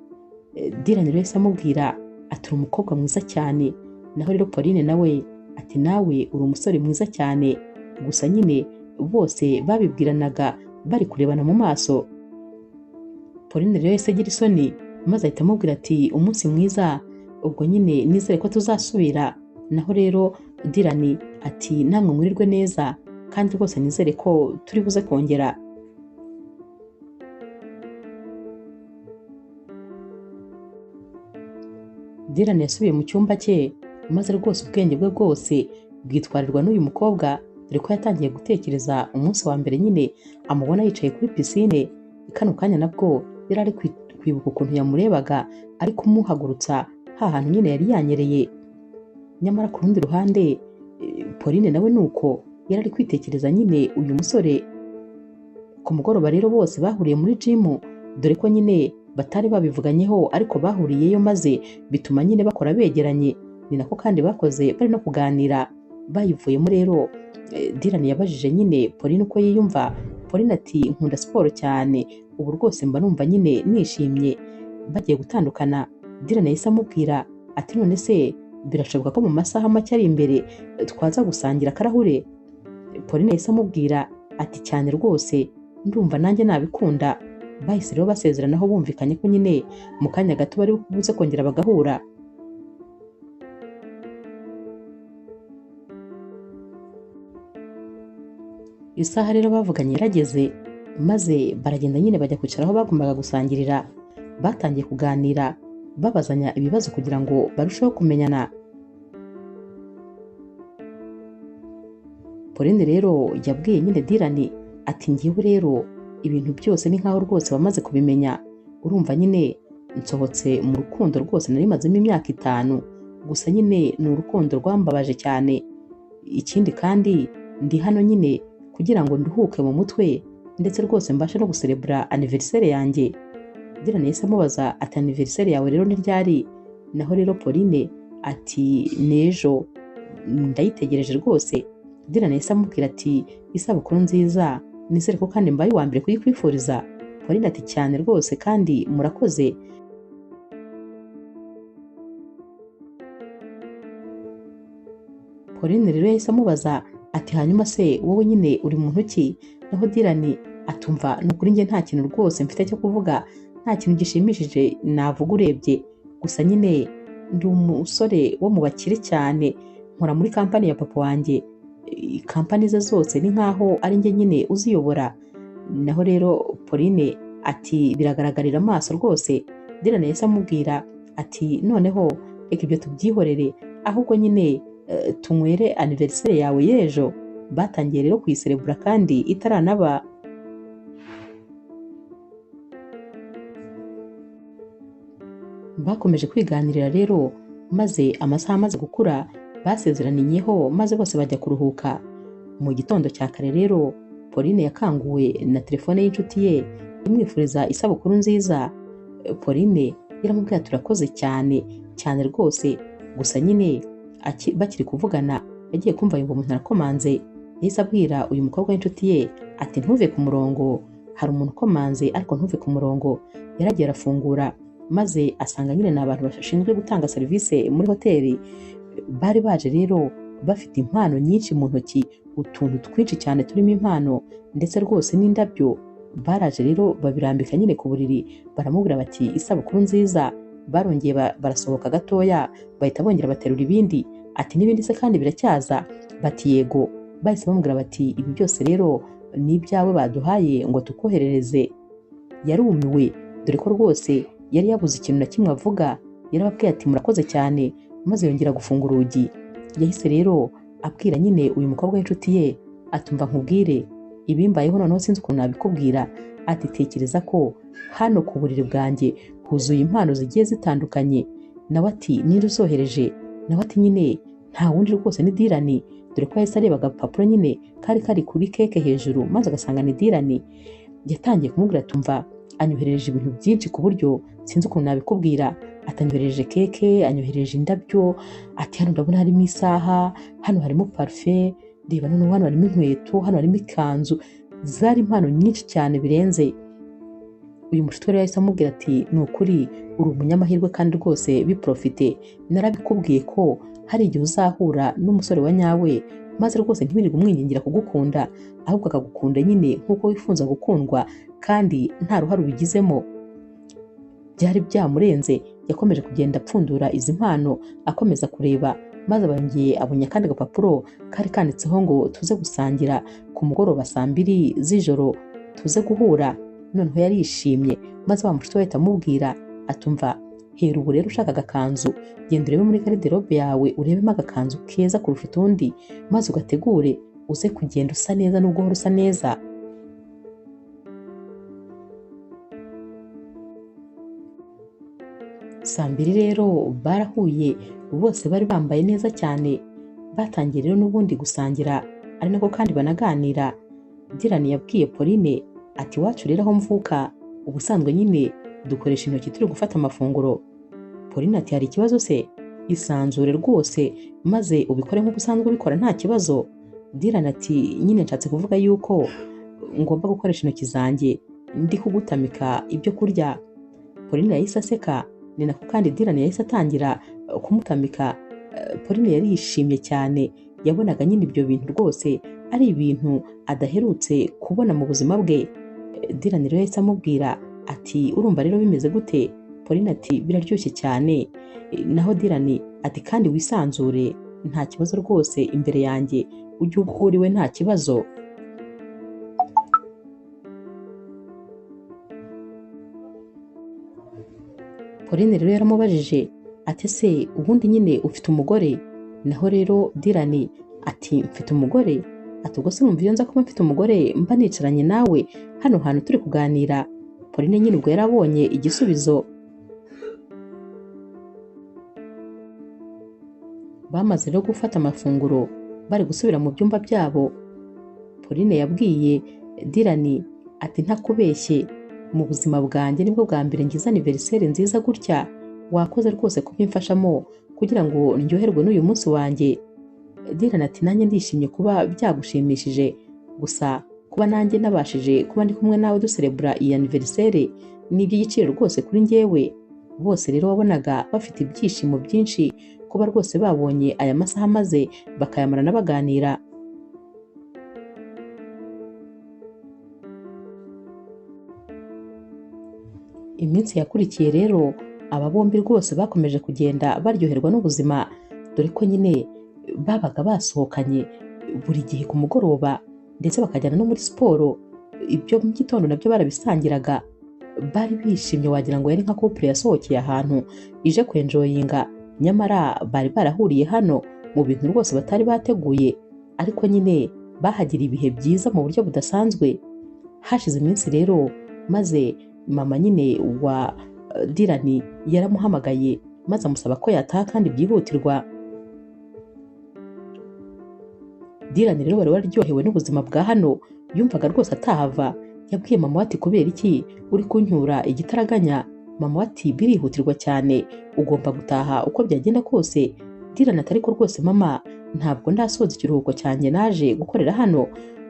Dirani rero yahise amubwira ati uri umukobwa mwiza cyane. Naho rero Pauline nawe ati nawe uri umusore mwiza cyane. Gusa nyine bose babibwiranaga bari kurebana mu maso. Pauline rero yahise agira isoni maze ahita amubwira ati umunsi mwiza, ubwo nyine nizere ko tuzasubira. Naho rero Dirani ati namwe murirwe neza kandi rwose nizere ko turi buze kongera. Dirani yasubiye mu cyumba cye maze rwose ubwenge bwe bwose bwitwarirwa n'uyu mukobwa, dore ko yatangiye gutekereza umunsi wa mbere nyine amubona yicaye kuri pisine. Kano kanya nabwo yari ari kwibuka ukuntu yamurebaga ari kumuhagurutsa ha hantu nyine yari yanyereye. Nyamara ku rundi ruhande Pauline nawe nuko yari ari kwitekereza nyine uyu musore. Ku mugoroba rero bose bahuriye muri gym, dore ko nyine batari babivuganyeho ariko bahuriyeyo maze bituma nyine bakora begeranye. Ni nako kandi bakoze bari no kuganira. Bayivuyemo rero Dirani yabajije nyine Pauline uko yiyumva. Pauline ati nkunda siporo cyane, ubu rwose mba numva nyine nishimye. Bagiye gutandukana Dirani yahise amubwira ati none se birashoboka ko mu masaha make ari imbere twaza gusangira akarahure? Pauline yahise amubwira ati cyane rwose ndumva nanjye nabikunda. Bahise rero basezeranaho bumvikanye ko nyine mu kanya gato bari buze kongera bagahura. Isaha rero bavuganye yarageze maze baragenda nyine bajya kwicara aho bagombaga gusangirira. Batangiye kuganira babazanya ibibazo kugira ngo barusheho kumenyana. Pauline rero yabwiye nyine Dirani ati ngiwe rero ibintu byose ni nkaho rwose wamaze kubimenya, urumva nyine nsohotse mu rukundo rwose nari mazemo imyaka 5, gusa nyine ni urukundo rwambabaje cyane. Ikindi kandi ndi hano nyine kugira ngo nduhuke mu mutwe, ndetse rwose mbashe no guserebura anniversaire yanjye. Dylan yahise amubaza ati anniversaire yawe rero ni ryari? Naho rero Pauline ati n'ejo ndayitegereje rwose. Dylan yahise amubwira ati isabukuru nziza, nizere ko kandi mbaye uwa mbere kuyikwifuriza. Pauline ati cyane rwose kandi murakoze. Pauline rero yahise amubaza ati hanyuma se wowe nyine uri muntu ki? Naho Dylan atumva ni ukuri njye nta kintu rwose mfite cyo kuvuga, nta kintu gishimishije navuga urebye, gusa nyine ndi umusore wo mu bakire cyane, nkora muri kampani ya papa wanjye, kampani ze zose ni nkaho ari njye nyine uziyobora. Naho rero Pauline ati biragaragarira amaso rwose. Dylan yahise amubwira ati noneho reka ibyo tubyihorere, ahubwo nyine tunywere anniversaire yawe y'ejo. Batangiye rero kuyiserebura kandi itaranaba. Bakomeje kwiganirira rero, maze amasaha amaze gukura basezeraniyeho, maze bose bajya kuruhuka. Mu gitondo cya kare rero Pauline yakanguwe na telefone y'inshuti ye imwifuriza isabukuru nziza. Pauline yaramubwiye ati urakoze cyane cyane rwose, gusa nyine bakiri kuvugana yagiye kumva yumva umuntu arakomanze. Yahise abwira uyu mukobwa w'inshuti ye ati ntuve ku murongo, hari umuntu ukomanze ariko ntuve ku murongo. Yaragiye arafungura, maze asanga nyine ni abantu bashinzwe gutanga serivisi muri hoteli. Bari baje rero bafite impano nyinshi mu ntoki, utuntu twinshi cyane turimo impano ndetse rwose n'indabyo. Baraje rero babirambika nyine ku buriri, baramubwira bati isabukuru nziza. Barongeye barasohoka gatoya, bahita bongera baterura ibindi, ati n'ibindi se kandi biracyaza? Bati yego. Bahise bamubwira bati ibi byose rero ni ibyawe baduhaye ngo tukoherereze. Yarumiwe dore ko rwose yari yabuze ikintu na kimwe avuga. Yarababwiye ati murakoze cyane, maze yongera gufunga urugi. Yahise rero abwira nyine uyu mukobwa w'inshuti ye atumva nkubwire ibimbayeho noneho sinzi ukuntu nabikubwira, ati tekereza ko hano ku buriri bwanjye huzuye impano zigiye zitandukanye. Nawe ati ninde uzohereje? Nawe ati nyine nta wundi rwose ni Dylan, dore ko yahise areba agapapuro nyine kari kari kuri keke hejuru, maze agasanga ni Dylan. Yatangiye kumubwira atumva anyohereje ibintu byinshi ku buryo sinzi ukuntu nabikubwira, atanyohereje keke, anyohereje indabyo, ati hano ndabona harimo isaha, hano harimo parufe, reba noneho hano harimo inkweto, hano harimo ikanzu. Zari impano nyinshi cyane birenze. Uyu mushuti rero yahise amubwira ati ni ukuri uri umunyamahirwe kandi rwose biprofite, narabikubwiye ko hari igihe uzahura n'umusore wa nyawe, maze rwose ntiwirirwe umwingingira kugukunda, ahubwo akagukunda nyine nk'uko wifuza gukundwa kandi nta ruhare ubigizemo. Byari byamurenze, yakomeje kugenda apfundura izi mpano akomeza kureba, maze abongeye abonye akandi gapapuro kari kanditseho ngo tuze gusangira ku mugoroba saa 2 z'ijoro, tuze guhura. Noneho yarishimye, maze wa mushuti we ahita amubwira atumva hera ubu rero ushaka agakanzu, genda urebe muri garderobe yawe urebemo agakanzu keza kurusha utundi, maze ugategure uze kugenda usa neza nubwo uhora usa neza. Saa 2 rero barahuye, bose bari bambaye neza cyane. Batangiye rero n'ubundi gusangira, ari nako kandi banaganira. Dylan yabwiye Pauline ati iwacu rero aho mvuka ubusanzwe nyine dukoresha intoki turi gufata amafunguro. Pauline ati hari ikibazo se? Isanzure rwose maze ubikore nk'uko usanzwe ubikora nta kibazo. Dylan ati nyine nshatse kuvuga yuko ngomba gukoresha intoki zanjye ndi kugutamika ibyo kurya. Pauline yahise aseka, ni nako kandi Dylan yahise atangira kumutamika. Pauline yari yishimye cyane, yabonaga nyine ibyo bintu rwose ari ibintu adaherutse kubona mu buzima bwe. Dylan rero yahise amubwira ati urumva rero bimeze gute? Pauline ati biraryoshye cyane. Naho Dylan ati kandi wisanzure nta kibazo rwose imbere yanjye, ujye ubwo nta kibazo. Pauline rero yaramubajije ati se ubundi nyine ufite umugore? Naho rero Dylan ati mfite umugore. Ati ubwo se numva iyo nza kuba mfite umugore mba nicaranye nawe hano hantu turi kuganira. Pauline nyine ubwo yarabonye igisubizo. Bamaze rero gufata amafunguro bari gusubira mu byumba byabo. Pauline yabwiye Dylan Ati ntakubeshye, mu buzima bwanjye nibwo bwa mbere ngize anniversaire nziza gutya, wakoze rwose kubimfashamo kugira ngo ndyoherwe n'uyu munsi wanjye. Dylan ati nanjye ndishimye kuba byagushimishije, gusa kuba nanjye nabashije kuba ndi kumwe nawe duserebura iyi anniversaire ni iby'igiciro rwose kuri njyewe. Bose rero wabonaga bafite ibyishimo byinshi kuba rwose babonye aya masaha maze bakayamarana baganira. Iminsi yakurikiye rero aba bombi rwose bakomeje kugenda baryoherwa n'ubuzima, dore ko nyine babaga basohokanye buri gihe ku mugoroba ndetse bakajyana no muri siporo, ibyo mu gitondo nabyo barabisangiraga. Bari bishimye wagira ngo yari nka couple yasohokeye ahantu ije kwenjoyinga, nyamara bari barahuriye hano mu bintu rwose batari bateguye, ariko nyine bahagira ibihe byiza mu buryo budasanzwe. Hashize iminsi rero maze mama nyine wa Dylan yaramuhamagaye maze amusaba ko yataha kandi byihutirwa. Dylan rero wari wararyohewe n'ubuzima bwa hano, yumvaga rwose atahava. Yabwiye mama we ati kubera iki uri kuncyura igitaraganya? Mama we ati birihutirwa cyane, ugomba gutaha uko byagenda kose. Dylan ati ariko rwose mama, ntabwo ndasoza ikiruhuko cyanjye naje gukorera hano.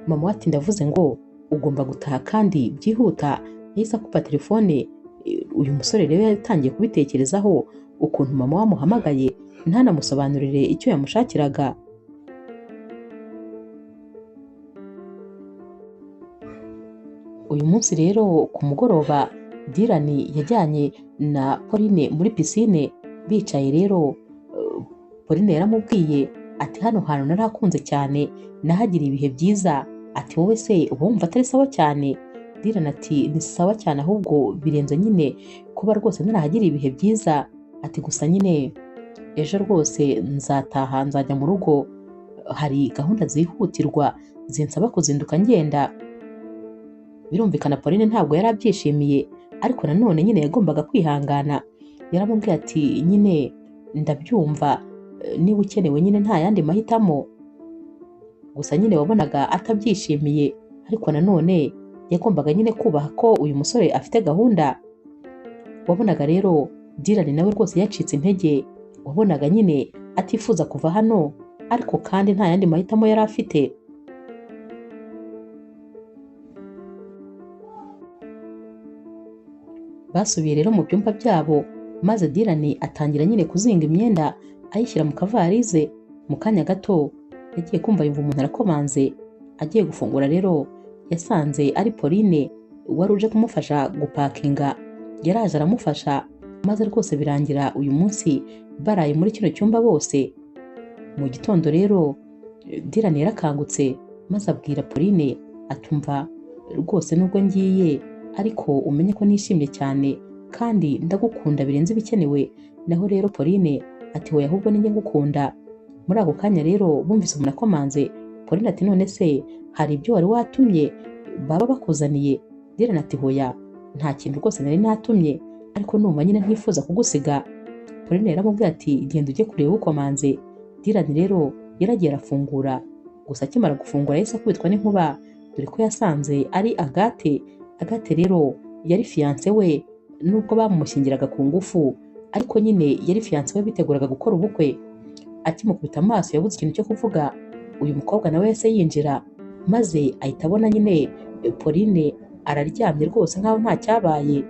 Mama we ati ndavuze ngo ugomba gutaha kandi byihuta. Yahise akupa telefone. Uyu musore rero yatangiye kubitekerezaho ukuntu mama we amuhamagaye ntanamusobanurire icyo yamushakiraga. Uyu munsi rero ku mugoroba Dylan yajyanye na Pauline muri pisine. Bicaye rero Pauline yaramubwiye ati hano hantu narakunze cyane, nahagiriye ibihe byiza. Ati wowe se uba wumva atari sawa cyane? Dylan ati ni sawa cyane, ahubwo birenze nyine kuba rwose narahagiriye ibihe byiza. Ati gusa nyine ejo rwose nzataha, nzajya mu rugo, hari gahunda zihutirwa zinsaba kuzinduka ngenda. Birumvikana Pauline ntabwo yari abyishimiye, ariko nanone nyine yagombaga kwihangana. Yaramubwiye ati nyine ndabyumva, niba ukenewe nyine nta yandi mahitamo. Gusa nyine wabonaga atabyishimiye, ariko nanone yagombaga nyine kubaha ko uyu musore afite gahunda. Wabonaga rero Dylan nawe rwose yacitse intege, wabonaga nyine atifuza kuva hano, ariko kandi nta yandi mahitamo yari afite. Basubiye rero mu byumba byabo, maze Dylan atangira nyine kuzinga imyenda ayishyira mu kavarize. Mu kanya gato yagiye kumva yumva umuntu arakomanze. Agiye gufungura rero yasanze ari Pauline wari uje kumufasha gupakinga. Yaraje aramufasha, maze rwose birangira uyu munsi baraye muri kino cyumba bose. Mu gitondo rero Dylan yarakangutse maze abwira Pauline atumva rwose nubwo ngiye ariko umenye ko nishimye cyane kandi ndagukunda birenze ibikenewe. Naho rero Pauline ati hoya ahubwo ninjye ngukunda. Muri ako kanya rero bumvise umuntu akomanze. Pauline ati none se hari ibyo wari watumye baba bakuzaniye? Dylan ati hoya nta kintu rwose nari natumye, ariko numva nyine ntifuza kugusiga. Pauline yaramubwiye ati genda ujye kureba ukomanze. Dylan rero yaragiye arafungura, gusa akimara gufungura yahise akubitwa n'inkuba, dore ko yasanze ari Agathe. Agathe rero yari fiancé we, nubwo bamumushyingiraga ku ngufu, ariko nyine yari fiancé we, biteguraga gukora ubukwe. Akimukubita amaso yabuze ikintu cyo kuvuga. Uyu mukobwa nawe yahise yinjira, maze ahita abona nyine Pauline araryamye rwose nkaho nta cyabaye.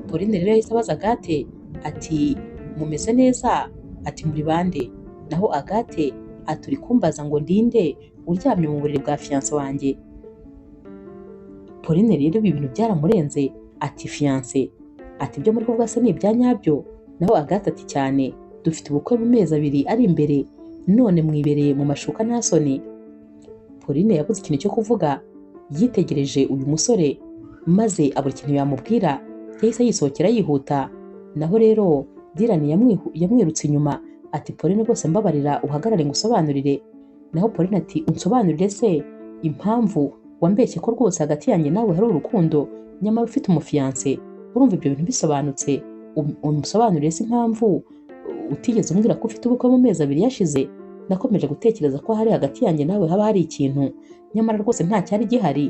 Pauline rero yahise abaza Agathe ati mumeze neza? Ati muri bande? Naho Agathe ati uri kumbaza ngo ndinde uryamye mu buriri bwa fiancé wanjye? Pauline rero ibi bintu byaramurenze, ati fiancé? Ati ibyo muri kuvuga se ni ibya nyabyo? Naho Agathe ati cyane, dufite ubukwe mu mezi 2 ari imbere, none mwibereye mu mashuka nta soni. Pauline yabuze ikintu cyo kuvuga, yitegereje uyu musore maze abura ikintu yamubwira, yahise yisohokera yihuta. Naho rero Dylan yamwirutse inyuma ati Pauline rwose mbabarira uhagarare ngusobanurire. Naho Pauline ati unsobanurire se impamvu wambeshye ko rwose hagati yanjye nawe hari urukundo nyamara ufite umufiyanse? Urumva ibyo bintu bisobanutse? Umusobanurire se impamvu utigeze umbwira ko ufite ubukwe mu mezi 2 yashize? Nakomeje gutekereza ko hari hagati yanjye nawe haba hari ikintu, nyamara rwose nta cyari gihari.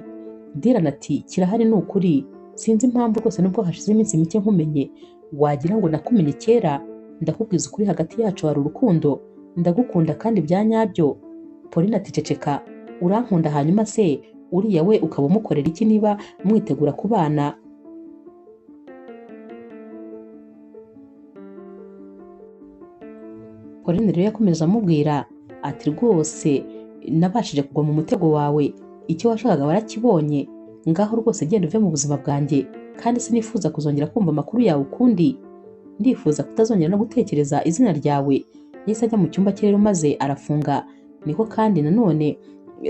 Dylan ati kirahari ni ukuri, sinzi impamvu rwose nubwo hashize iminsi mike nkumenye, wagira ngo nakumenye kera. Ndakubwiza ukuri hagati yacu hari urukundo, ndagukunda kandi bya nyabyo. Pauline ati ceceka, urankunda hanyuma se uriya we ukaba umukorera iki niba mwitegura kubana? Pauline rero yakomeje amubwira ati rwose nabashije kugwa mu mutego wawe, icyo washakaga warakibonye, ngaho rwose genda uve mu buzima bwanjye, kandi sinifuza kuzongera kumva amakuru yawe ukundi, ndifuza kutazongera no gutekereza izina ryawe. Yahise ajya mu cyumba cye rero maze arafunga. Niko kandi nanone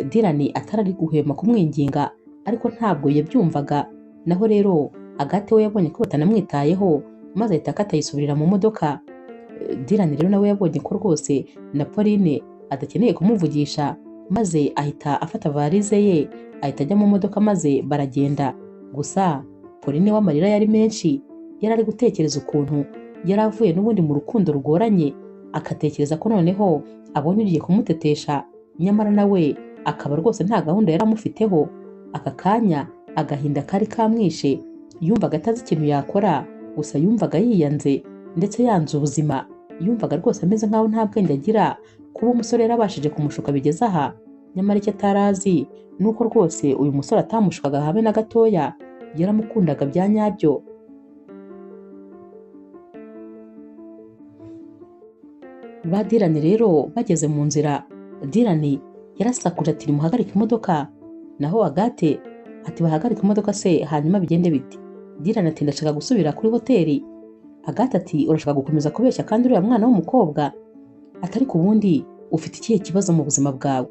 Dylan atarari guhema kumwinginga, ariko ntabwo yabyumvaga. Naho rero Agathe we yabonye ko batanamwitayeho, maze ahita akatayisubirira mu modoka. Dylan rero nawe yabonye ko rwose na Pauline adakeneye kumuvugisha, maze ahita afata varize ye ahita ajya mu modoka maze baragenda. Gusa Pauline w'amarira yari menshi, yari ari gutekereza ukuntu yari avuye n'ubundi mu rukundo rugoranye, akatekereza ko noneho abonye ugiye kumutetesha, nyamara nawe akaba rwose nta gahunda yari amufiteho. Aka kanya agahinda kari kamwishe, yumvaga atazi ikintu yakora, gusa yumvaga yiyanze ndetse yanze ubuzima. Yumvaga rwose ameze nkaho nta bwenge agira, kuba umusore yarabashije kumushuka bigeze aha. Nyamara icyo atarazi ni uko rwose uyu musore atamushukaga habe na gatoya, yaramukundaga bya nyabyo. Ba Dylan rero bageze mu nzira, Dylan yarasakuje ati nimuhagarike imodoka. Naho Agathe ati bahagarike imodoka se hanyuma bigende bite? Dylan ati ndashaka gusubira kuri hoteli. Agathe ati urashaka gukomeza kubeshya kandi uriya mwana w'umukobwa? Ati ariko ubundi ufite ikihe kibazo mu buzima bwawe?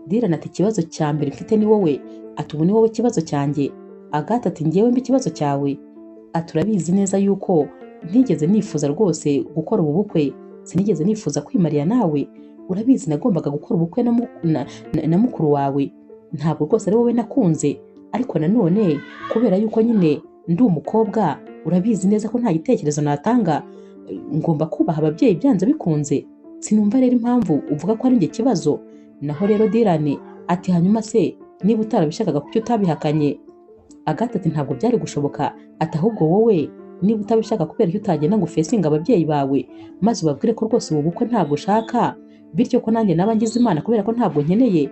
Dylan ati ikibazo cya mbere mfite ni wowe. Ati ubu ni wowe kibazo cyanjye. Agathe ati njyewe mbi ikibazo cyawe? Ati urabizi neza yuko ntigeze nifuza rwose gukora ubu bukwe, sinigeze nifuza kwimarira nawe, urabizi nagombaga gukora ubukwe na mukuru wawe, ntabwo rwose ari wowe nakunze, ariko nanone kubera yuko nyine ndi umukobwa urabizi neza ko nta gitekerezo natanga, ngomba kubaha ababyeyi byanze bikunze, sinumva rero impamvu uvuga ko ari njye kibazo. Naho rero Dylan ati hanyuma se niba utarabishakaga kuki utabihakanye? Agathe ati ntabwo byari gushoboka, ati ahubwo wowe niba utabishaka kubera icyo utagenda ngo ufesinge ababyeyi bawe maze ubabwire ko rwose ubu bukwe ntabwo ushaka, bityo ko nanjye naba ngize Imana kubera ko ntabwo nkeneye.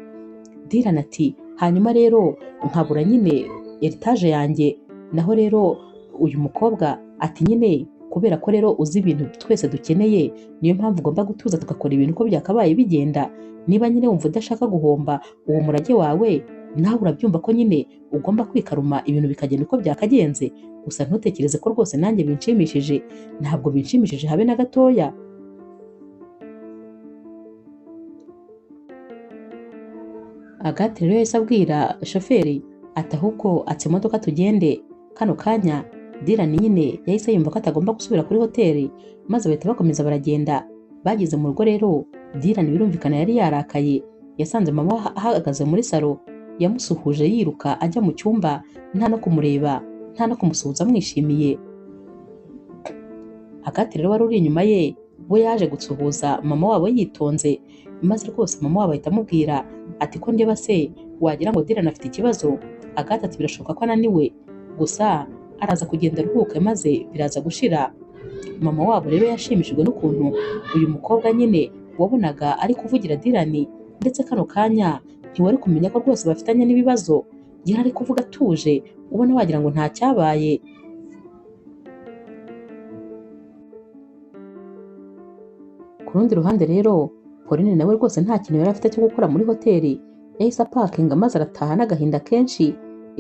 Dylan ati hanyuma rero nkabura nyine heritage yanjye. Naho rero uyu mukobwa ati nyine kubera ko rero uzi ibintu twese dukeneye, niyo mpamvu ugomba gutuza tugakora ibintu uko byakabaye bigenda. Niba nyine wumva udashaka guhomba uwo murage wawe, nawe urabyumva ko nyine ugomba kwikaruma ibintu bikagenda uko byakagenze. Gusa ntutekereze ko rwose nanjye binshimishije, ntabwo binshimishije habe na gatoya. Agathe rero yahise abwira shoferi ati ahubwo atse imodoka tugende. Kano kanya Dylan nyine yahise yumva ko atagomba gusubira kuri hoteli, maze bahita bakomeza baragenda. Bageze mu rugo rero Dylan birumvikana yari yarakaye, yasanze mama ahagaze muri salo, yamusuhuje yiruka ajya mu cyumba, nta no kumureba, nta no kumusuhuza amwishimiye. Agathe rero wari uri inyuma ye, we yaje gusuhuza mama wabo yitonze, maze rwose mama wabo ahita amubwira ati ko ndeba se wagira ngo Dylan afite ikibazo. Agathe ati birashoboka ko ananiwe, gusa araza kugenda aruhuke maze biraza gushira. Mama wabo rero yashimishijwe n'ukuntu uyu mukobwa nyine wabonaga ari kuvugira Dylan, ndetse kano kanya ntiwari kumenya ko rwose bafitanye n'ibibazo, yari ari kuvuga atuje ubona wagira ngo nta cyabaye. Ku rundi ruhande rero Pauline nawe rwose nta kintu yari afite cyo gukora muri hoteli, yahise apakinga maze arataha n'agahinda kenshi.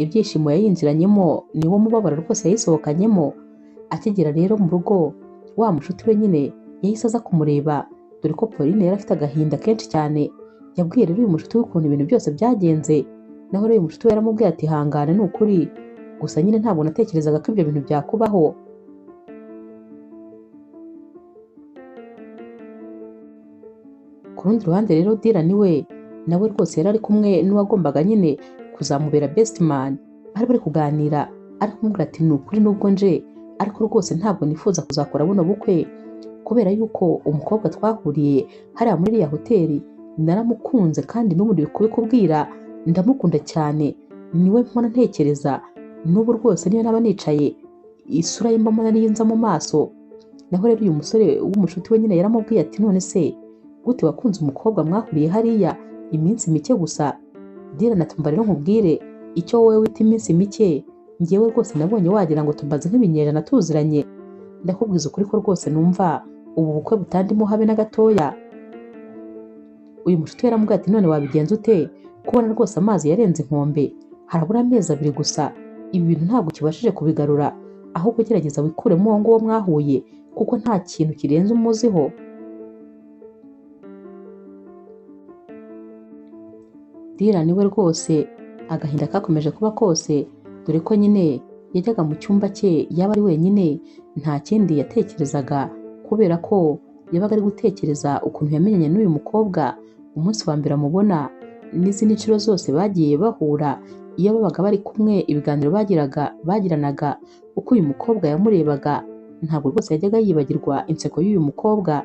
Ibyishimo yayinjiranyemo niwo mubabaro rwose yayisohokanyemo. Akigera rero mu rugo wa mushuti we nyine yahise aza kumureba, dore ko Pauline yari afite agahinda kenshi cyane. Yabwiye rero uyu mushuti we ukuntu ibintu byose byagenze, naho rero uyu mushuti we yaramubwiye ati hangane ni ukuri, gusa nyine ntabwo natekerezaga ko ibyo bintu byakubaho. Ku rundi ruhande rero Dylan we nawe rwose yari ari kumwe n'uwagombaga nyine kuzamubera best man, bari bari kuganira ari kumubwira ati ni ukuri nubwo nje ariko rwose ntabwo nifuza kuzakora buno bukwe, kubera yuko umukobwa twahuriye hariya muri iriya hoteli Naramukunze kandi n'ubu ndi kubikubwira, ndamukunda cyane, niwe mpora ntekereza n'ubu rwose niyo naba nicaye isura ye mba mbona ariyo inza mu maso. Naho rero uyu musore w'umushuti we nyine yaramubwiye ati none se gute wakunze umukobwa mwahuriye hariya iminsi mike gusa? Dylan ati umva rero nkubwire, icyo wowe wita iminsi mike njyewe rwose nabonye wagira ngo tumaze nk'ibinyejana tuziranye. Ndakubwiza ukuri ko rwose numva ubu bukwe butandimo habe na gatoya. Uyu mushuti yaramubwiye ati none wabigenza ute kubona rwose amazi yarenze inkombe, harabura amezi 2 gusa, ibi bintu ntabwo ukibashije kubigarura, ahubwo gerageza wikuremo uwo nguwo mwahuye kuko nta kintu kirenze umuziho. Dylan we rwose agahinda kakomeje kuba kose, dore ko nyine yajyaga mu cyumba cye yaba ari wenyine nta kindi yatekerezaga, kubera ko yabaga ari gutekereza ukuntu yamenyanye n'uyu mukobwa umunsi wa mbere amubona, n'izindi nshuro zose bagiye bahura iyo babaga bari kumwe, ibiganiro bagiranaga, uko uyu mukobwa yamurebaga, ntabwo rwose yajyaga yibagirwa inseko y'uyu mukobwa.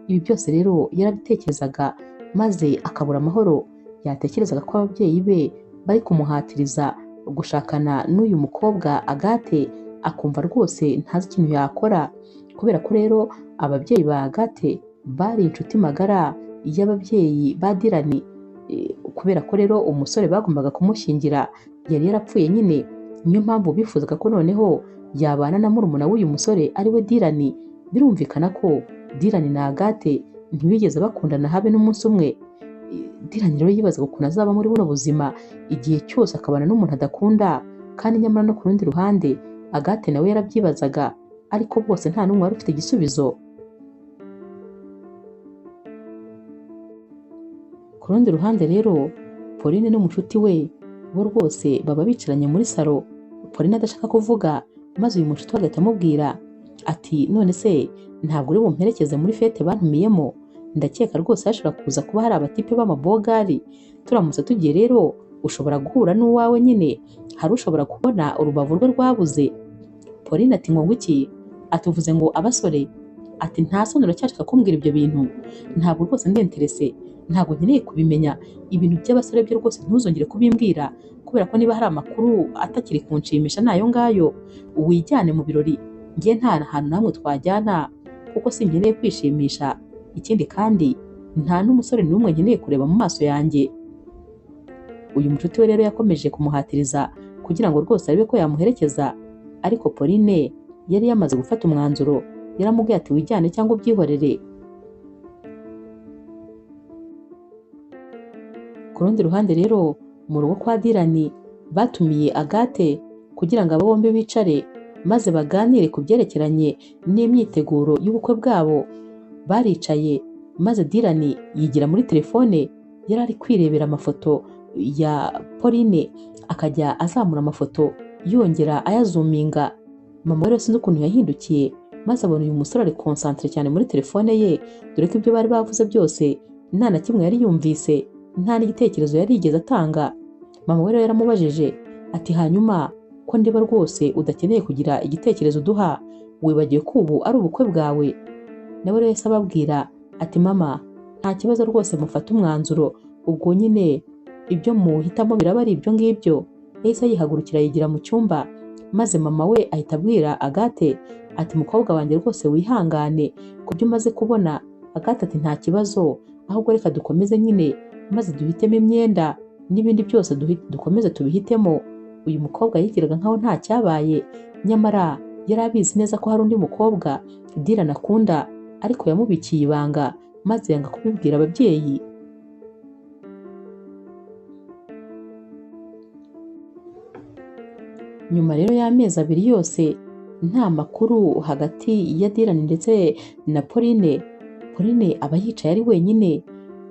Ibi byose rero yarabitekerezaga maze akabura amahoro. Yatekerezaga ko ababyeyi be bari kumuhatiriza gushakana n'uyu mukobwa Agathe, akumva rwose ntazi ikintu yakora, kubera ko rero ababyeyi ba Agathe bari inshuti magara y'ababyeyi ba Dylan. Kubera ko rero umusore bagombaga kumushyingira yari yarapfuye nyine, niyo mpamvu bifuzaga ko noneho yabana na murumuna w'uyu musore ari we Dylan. Birumvikana ko Dylan na Agathe ntibigeze bakundana habe n'umunsi umwe. Dylan rero yibazaga ukuntu azaba muri buno buzima igihe cyose akabana n'umuntu adakunda, kandi nyamara no ku rundi ruhande Agathe nawe yarabyibazaga, ariko bose nta n'umwe wari ufite igisubizo. Ku rundi ruhande rero Pauline n'umushuti we bo rwose baba bicaranye muri salo, Pauline adashaka kuvuga, maze uyu mushuti we agahita amubwira ati none se ntabwo uri bumperekeze muri fete bantumiyemo? Ndakeka rwose hashobora kuza kuba hari abatipe b'amabogari, turamutse tugiye rero ushobora guhura n'uwawe nyine, hari ushobora kubona urubavu rwe rwabuze. Pauline ati ngo iki? Atuvuze ngo abasore? Ati nta soni uracyashaka kumbwira ibyo bintu, ntabwo rwose ndenterese, ntabwo nkeneye kubimenya, ibintu by'abasore byo rwose ntuzongere kubimbwira, kubera ko niba hari amakuru atakiri kunshimisha nayo ngayo, wijyane mu birori, njye nta hantu namwe twajyana kuko sinkeneye kwishimisha, ikindi kandi nta n'umusore n'umwe nkeneye kureba mu maso yanjye. Uyu mushuti we rero yakomeje kumuhatiriza kugira ngo rwose arebe ko yamuherekeza, ariko Pauline yari yamaze gufata umwanzuro, yaramubwiye ati wijyane cyangwa ubyihorere. Ku rundi ruhande rero mu rugo kwa Dylan batumiye Agathe kugira ngo abo bombi bicare maze baganire ku byerekeranye n'imyiteguro y'ubukwe bwabo. Baricaye maze Dylan yigira muri telefone, yari ari kwirebera amafoto ya Pauline, akajya azamura amafoto yongera ayazuminga. Mama rero sinzi ukuntu yahindukiye maze abona uyu musore ari concentre cyane muri telefone ye, dore ko ibyo bari bavuze byose nta na kimwe yari yumvise, nta n'igitekerezo yari yigeze atanga. Mama we rero yaramubajije ati hanyuma ko ndeba rwose udakeneye kugira igitekerezo uduha, wibagiwe ko ubu ari ubukwe bwawe? Nawe rero yahise ababwira ati mama nta kibazo rwose mufate umwanzuro, ubwo nyine ibyo muhitamo biraba ari ibyo ngibyo. Yahise yihagurukira yigira mu cyumba, maze mama we ahita abwira Agathe ati mukobwa wanjye rwose wihangane ku byo umaze kubona. Agathe ati nta kibazo, ahubwo reka dukomeze nyine maze duhitemo imyenda n'ibindi byose dukomeze tubihitemo. Uyu mukobwa yigiraga nkaho nta cyabaye, nyamara yari abizi neza ko hari undi mukobwa Dylan akunda, ariko yamubikiye ibanga maze yanga kubibwira ababyeyi. Nyuma rero y'amezi 2 yose nta makuru hagati ya Dylan ndetse na Pauline, Pauline aba yicaye ari wenyine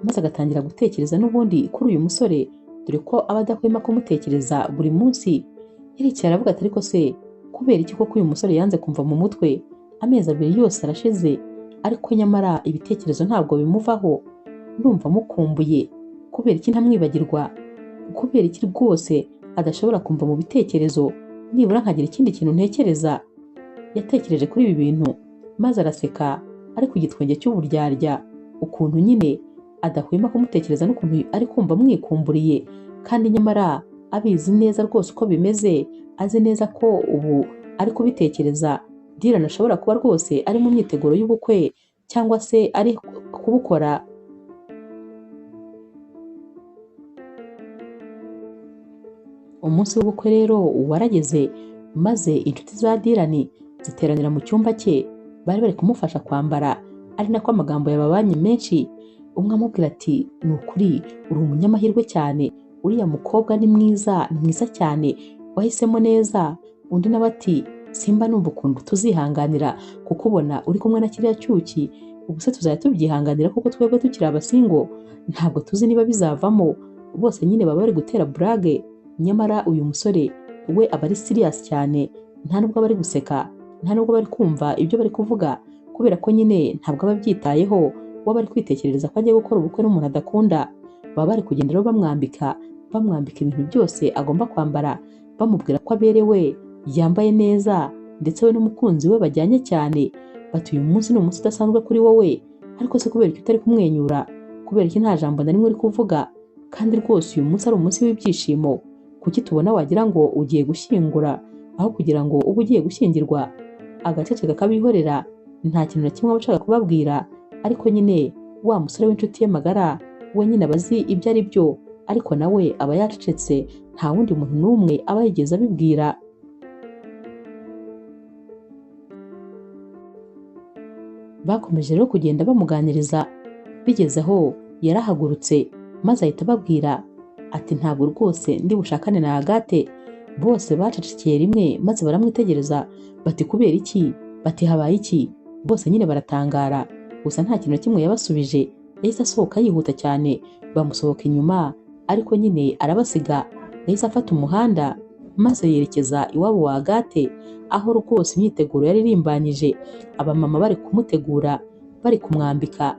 maze agatangira gutekereza n'ubundi kuri uyu musore, dore ko aba adahwema kumutekereza buri munsi. Yaricaye aravuga ati ariko se kubera iki koko uyu musore yanze kumva mu mutwe? Amezi 2 yose arashize, ariko nyamara ibitekerezo ntabwo bimuvaho, ndumva mukumbuye, kubera iki ntamwibagirwa? Kubera iki rwose adashobora kumva mu bitekerezo nibura nkagira ikindi kintu ntekereza? Yatekereje kuri ibi bintu maze araseka, ariko igitwenge cy'uburyarya, ukuntu nyine adahwema kumutekereza n'ukuntu ari kumva amwikumburiye, kandi nyamara abizi neza rwose uko bimeze, azi neza ko ubu ari kubitekereza Dylan ashobora kuba rwose ari mu myiteguro y'ubukwe cyangwa se ari kubukora. Umunsi w'ubukwe rero warageze, maze inshuti za Dylan ziteranira mu cyumba cye, bari bari kumufasha kwambara, ari nako amagambo yababanye menshi. Umwe amubwira ati ni ukuri uri umunyamahirwe cyane, uriya mukobwa ni mwiza, ni mwiza cyane, wahisemo neza. Undi nawe ati simba numva ukuntu tuzihanganira kukubona uri kumwe na kiriya cyuki, ubu se tuzajya tubyihanganira kuko twebwe tukiri abasingo, ntabwo tuzi niba bizavamo. Bose nyine baba bari gutera burage, nyamara uyu musore we aba ari serious cyane, nta nubwo aba ari guseka, nta nubwo bari kumva ibyo bari kuvuga, kubera ko nyine ntabwo aba abyitayeho, we aba ari kwitekerereza ko agiye gukora ubukwe n'umuntu adakunda. Baba bari kugenda rero bamwambika ibintu byose agomba kwambara, bamubwira ko aberewe, yambaye neza, ndetse we n'umukunzi we bajyanye cyane. Bati uyu munsi ni umunsi udasanzwe kuri wowe, ariko se kubera iki utari kumwenyura, kubera iki nta jambo na rimwe uri kuvuga, kandi rwose uyu munsi ari umunsi w'ibyishimo, kuki tubona wagira ngo ugiye gushyingura aho kugira ngo ube ugiye gushyingirwa. Agaceceka kabihorera, nta kintu na kimwe aba ashaka kubabwira, ariko nyine wa musore w'inshuti ye magara we nyine aba azi ibyo ari byo, ariko nawe aba yacecetse, nta wundi muntu n'umwe aba yigeze abibwira. Bakomeje rero kugenda bamuganiriza, bigeze aho yarahagurutse maze ahita ababwira ati ntabwo rwose ndi bushakane na Agathe. Bose bacecekeye rimwe maze baramwitegereza bati kubera iki, bati habaye iki? Bose nyine baratangara, gusa nta kintu na kimwe yabasubije, yahise asohoka yihuta cyane, bamusohoka inyuma, ariko nyine arabasiga. Yahise afata umuhanda maze yerekeza iwabo wa Agathe, aho rwose imyiteguro yari irimbanyije, abamama bari kumutegura, bari kumwambika.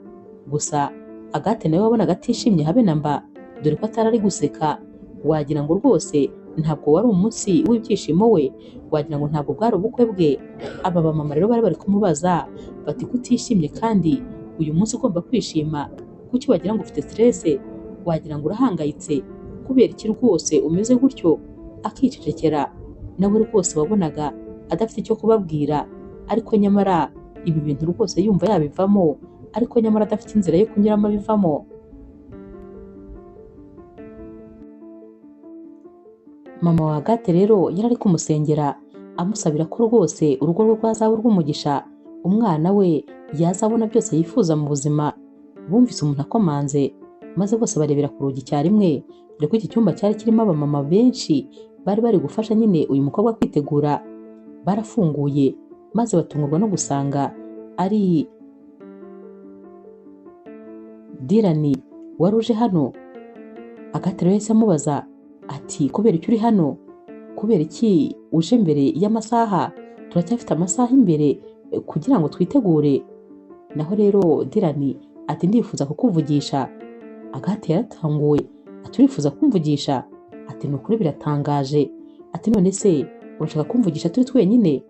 Gusa Agathe nawe wabonaga atishimye habe na mba, dore ko atari ari guseka, wagira ngo rwose ntabwo wari umunsi w'ibyishimo we, wagira ngo ntabwo bwari ubukwe bwe. Aba bamama rero bari bari kumubaza bati kutishimye kandi uyu munsi ugomba kwishima, kuki wagira ngo ufite stress, wagira ngo urahangayitse, kubera iki rwose umeze gutyo? Akicecekera, nawe rwose wabonaga adafite icyo kubabwira, ariko nyamara ibi bintu rwose yumva yabivamo, ariko nyamara adafite inzira yo kunyuramo abivamo. Mama wa Agathe rero yari ari kumusengera, amusabira ko rwose urugo rwe rwazaba urw'umugisha, umwana we yazabona byose yifuza mu buzima. Bumvise umuntu akomanze, maze bose barebera ku rugi icyarimwe, dore ko iki cyumba cyari kirimo abamama benshi bari bari gufasha nyine uyu mukobwa kwitegura. Barafunguye maze batungurwa no gusanga ari Dylan wari uje hano. Agathe rero yahise amubaza ati kubera iki uri hano, kubera iki uje mbere y'amasaha, turacyafite amasaha imbere kugira ngo twitegure. Naho rero Dylan ati ndifuza kukuvugisha. Agathe yaratanguwe ati urifuza kumvugisha? Ati ni ukuri biratangaje. Ati none se urashaka kumvugisha turi twenyine?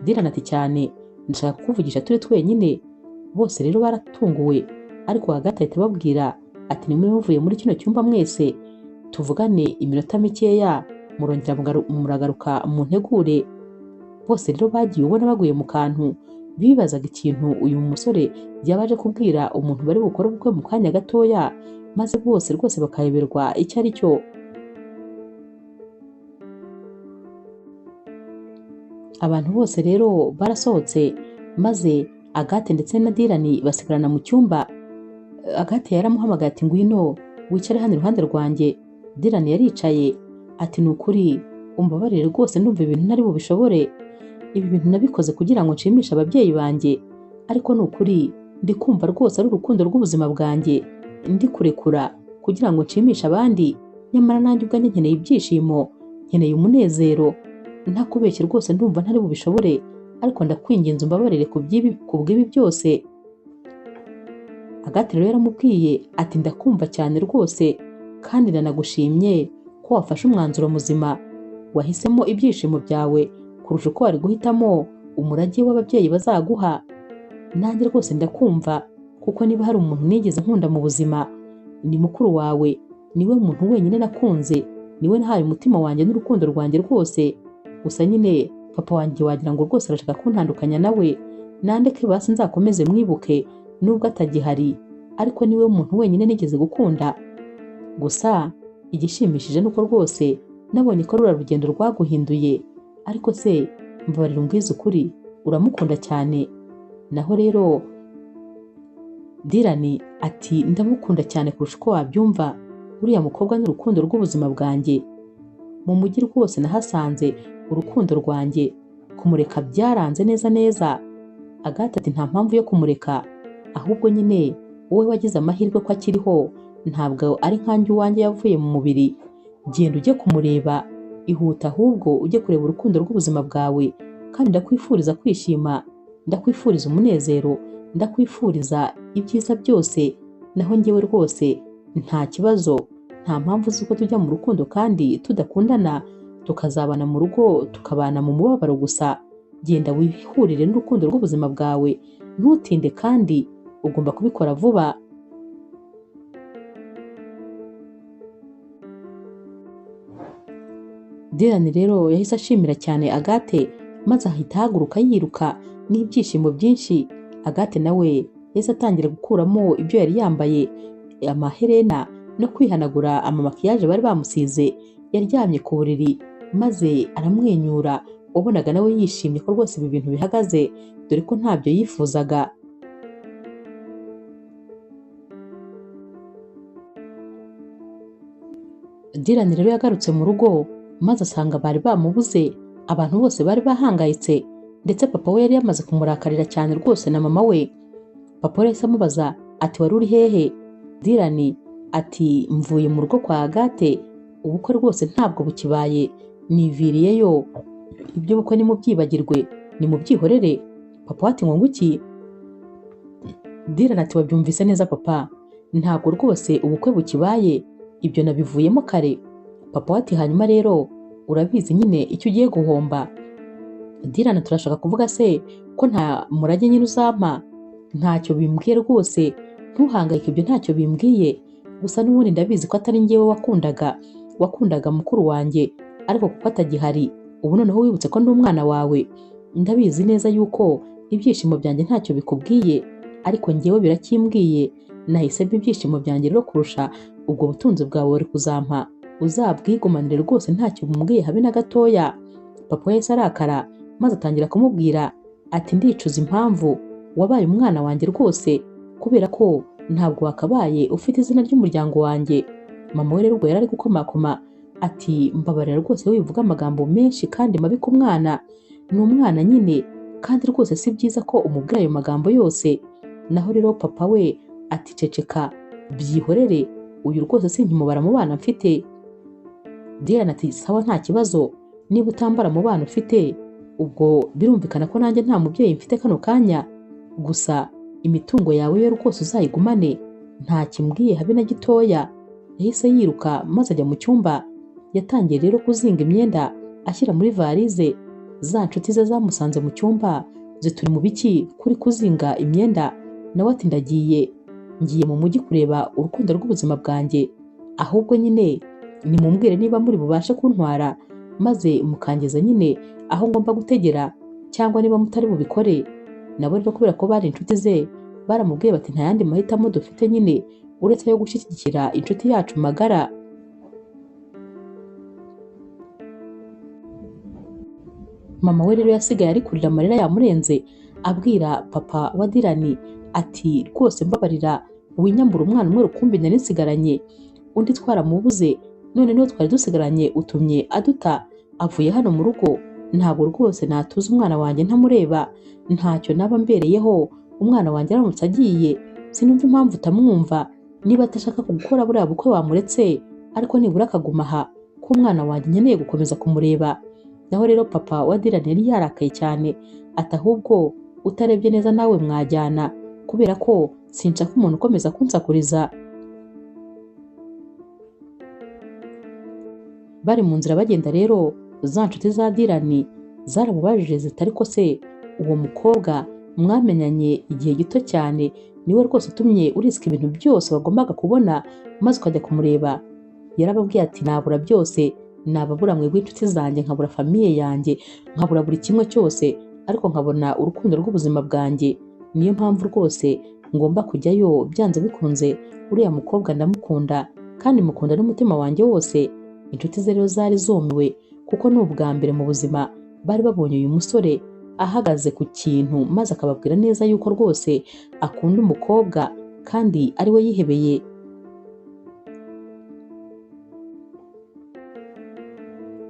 Dylan ati cyane, ndashaka kukuvugisha turi twenyine. Bose rero baratunguwe, ariko Agathe ahita ababwira ati nimwe muvuye muri kino cyumba mwese tuvugane iminota mikeya, murongera muragaruka mu ntegure. Bose rero bagiye ubona baguye mu kantu, bibazaga ikintu uyu musore yabaje kubwira umuntu bari bukore ubukwe mu kanya gatoya, maze bose rwose bakayoberwa icyo ari cyo. Abantu bose rero barasohotse, maze Agathe ndetse na Dylan basigarana mu cyumba. Agathe yaramuhamagaye ati ngwino wicare hano iruhande rwanjye. Dylan yaricaye ati ni ukuri umbabarire rwose, ndumva ibintu ntari bubishobore, ibi bintu nabikoze kugira ngo nshimishe ababyeyi banjye, ariko ni ukuri ndi kumva rwose ari urukundo rw'ubuzima bwanjye ndi kurekura kugira ngo nshimishe abandi, nyamara nanjye ubwanjye nkeneye ibyishimo, nkeneye umunezero, ntakubeshye rwose ndumva ntari bubishobore, ariko ndakwinginze umbabarire ku bw'ibi byose. Agathe rero yaramubwiye ati ndakumva cyane rwose, kandi ndanagushimye ko wafashe umwanzuro muzima, wahisemo ibyishimo byawe kurusha uko wari guhitamo umurage w'ababyeyi bazaguha. Nanjye rwose ndakumva, kuko niba hari umuntu nigeze nkunda mu buzima Ni mukuru wawe, niwe muntu wenyine nakunze, niwe nahaye umutima wanjye n'urukundo rwanjye rwose. Gusa nyine papa wanjye wagira ngo rwose arashaka kuntandukanya nawe, nandeke basi nzakomeze mwibuke nubwo atagihari, ariko niwe muntu wenyine nigeze gukunda. Gusa igishimishije nuko rwose nabonye ko rura rugendo rwaguhinduye, ariko se mbabarira umbwize ukuri, uramukunda cyane? Naho rero Dirani ati ndamukunda cyane kurusha uko wabyumva, uriya mukobwa ni urukundo rw'ubuzima bwanjye. Mu mujyi rwose nahasanze urukundo rwanjye, kumureka byaranze neza neza. Agathe ati nta mpamvu yo kumureka, ahubwo nyine wowe wagize amahirwe ko akiriho, ntabwo ari nkanjye uwanjye yavuye mu mubiri. Genda ujye kumureba, ihuta ahubwo ujye kureba urukundo rw'ubuzima bwawe, kandi ndakwifuriza kwishima, ndakwifuriza umunezero, ndakwifuriza ibyiza byose. Naho njyewe rwose nta kibazo, nta mpamvu z'uko tujya mu rukundo kandi tudakundana, tukazabana mu rugo tukabana mu mubabaro gusa. Genda wihurire n'urukundo rw'ubuzima bwawe, ntutinde kandi ugomba kubikora vuba. Dylan rero yahise ashimira cyane Agathe, maze ahita ahaguruka yiruka n'ibyishimo byinshi. Agathe nawe yahise atangira gukuramo ibyo yari yambaye, amaherena no kwihanagura amamakiyaje bari bamusize. Yaryamye ku buriri maze aramwenyura, wabonaga nawe yishimye ko rwose ibi bintu bihagaze, dore ko ntabyo yifuzaga. Dylan rero yagarutse mu rugo maze asanga bari bamubuze, abantu bose bari bahangayitse, ndetse papa we yari yamaze kumurakarira cyane rwose na mama we. Papa we yahise amubaza ati wari uri hehe? Dylan ati mvuye mu rugo kwa Agathe, ubukwe rwose ntabwo bukibaye, niviriyeyo, ibyo bukwe nimubyibagirwe, nimubyihorere. Papa we ati ngo nguki? Dylan ati wabyumvise neza papa, ntabwo rwose ubukwe bukibaye, ibyo nabivuyemo kare. Papa we ati hanyuma rero urabizi nyine icyo ugiye guhomba. Dylan turashaka kuvuga se ko nta murage nyine uzampa? Ntacyo bimbwiye rwose, ntuhangayike ibyo ntacyo bimbwiye. Gusa n'ubundi ndabizi ko atari njyewe wakundaga, wakundaga mukuru wanjye, ariko kuko atagihari ubu noneho wibutse ko ndi umwana wawe. Ndabizi neza yuko ibyishimo byanjye ntacyo bikubwiye, ariko njyewe birakimbwiye. Nahisemo ibyishimo byanjye rero kurusha ubwo butunzi bwawe wari kuzampa, uzabwigumanire rwose ntacyo bumubwiye habe na gatoya. Papa yahise arakara maze atangira kumubwira ati ndicuza impamvu wabaye umwana wanjye rwose, kubera ko ntabwo wakabaye ufite izina ry'umuryango wanjye. Mama we rero ubwo yari ari gukomakoma ati mbabarira rwose wivuga amagambo menshi kandi mabi ku mwana, ni umwana nyine, kandi rwose si byiza ko umubwira ayo magambo yose. Naho rero papa we ati ceceka byihorere, uyu rwose sinkimubara mu bana mfite. Dylan ati sawa nta kibazo, niba utambara mu bana ufite ubwo birumvikana ko nanjye nta mubyeyi mfite kano kanya, gusa imitungo yawe yo rwose uzayigumane, nta kimbwiye habe na gitoya. Yahise yiruka maze ajya mu cyumba, yatangiye rero kuzinga imyenda ashyira muri varize. Za nshuti ze zamusanze mu cyumba zituri mu biki kuri kuzinga imyenda? Nawe ati ndagiye, ngiye mu mujyi kureba urukundo rw'ubuzima bwanjye, ahubwo nyine nimumbwire niba muri bubashe kuntwara maze mukangeza nyine aho ngomba gutegera, cyangwa niba mutari bubikore. Nabo rero kubera ko bari inshuti ze baramubwiye bati nta yandi mahitamo dufite nyine uretse ayo gushyigikira inshuti yacu magara. Mama we rero yasigaye ari kurira amarira yamurenze, abwira papa wa Dylan ati rwose mbabarira winyambura umwana umwe rukumbi nari nsigaranye, undi twaramubuze, none niwe twari dusigaranye utumye aduta, avuye hano mu rugo, ntabwo rwose natuza umwana wanjye ntamureba, ntacyo naba mbereyeho, umwana wanjye aramutse agiye sinumva impamvu utamwumva, niba atashaka gukora buriya bukwe wamuretse, ariko nibura akaguma aha ko umwana wanjye nkeneye gukomeza kumureba. Naho rero papa wa Dylan yari yarakaye cyane ati ahubwo utarebye neza nawe mwajyana, kubera ko sinshaka umuntu ukomeza kunsakuriza. Bari mu nzira bagenda rero, za nshuti za Dylan zaramubajije ziti ariko se uwo mukobwa mwamenyanye igihe gito cyane Niwe rwose utumye urisika ibintu byose wagombaga kubona maze ukajya kumureba. Yarababwiye ati nabura byose, nababura mwebwe inshuti zanjye, nkabura famiye yanjye, nkabura buri kimwe cyose, ariko nkabona urukundo rw'ubuzima bwanjye. Niyo mpamvu rwose ngomba kujyayo byanze bikunze. Uriya mukobwa ndamukunda kandi mukunda n'umutima wanjye wose. Inshuti ze rero zari zumiwe kuko ni ubwa mbere mu buzima bari babonye uyu musore ahagaze ku kintu maze akababwira neza yuko rwose akunda umukobwa kandi ari we yihebeye.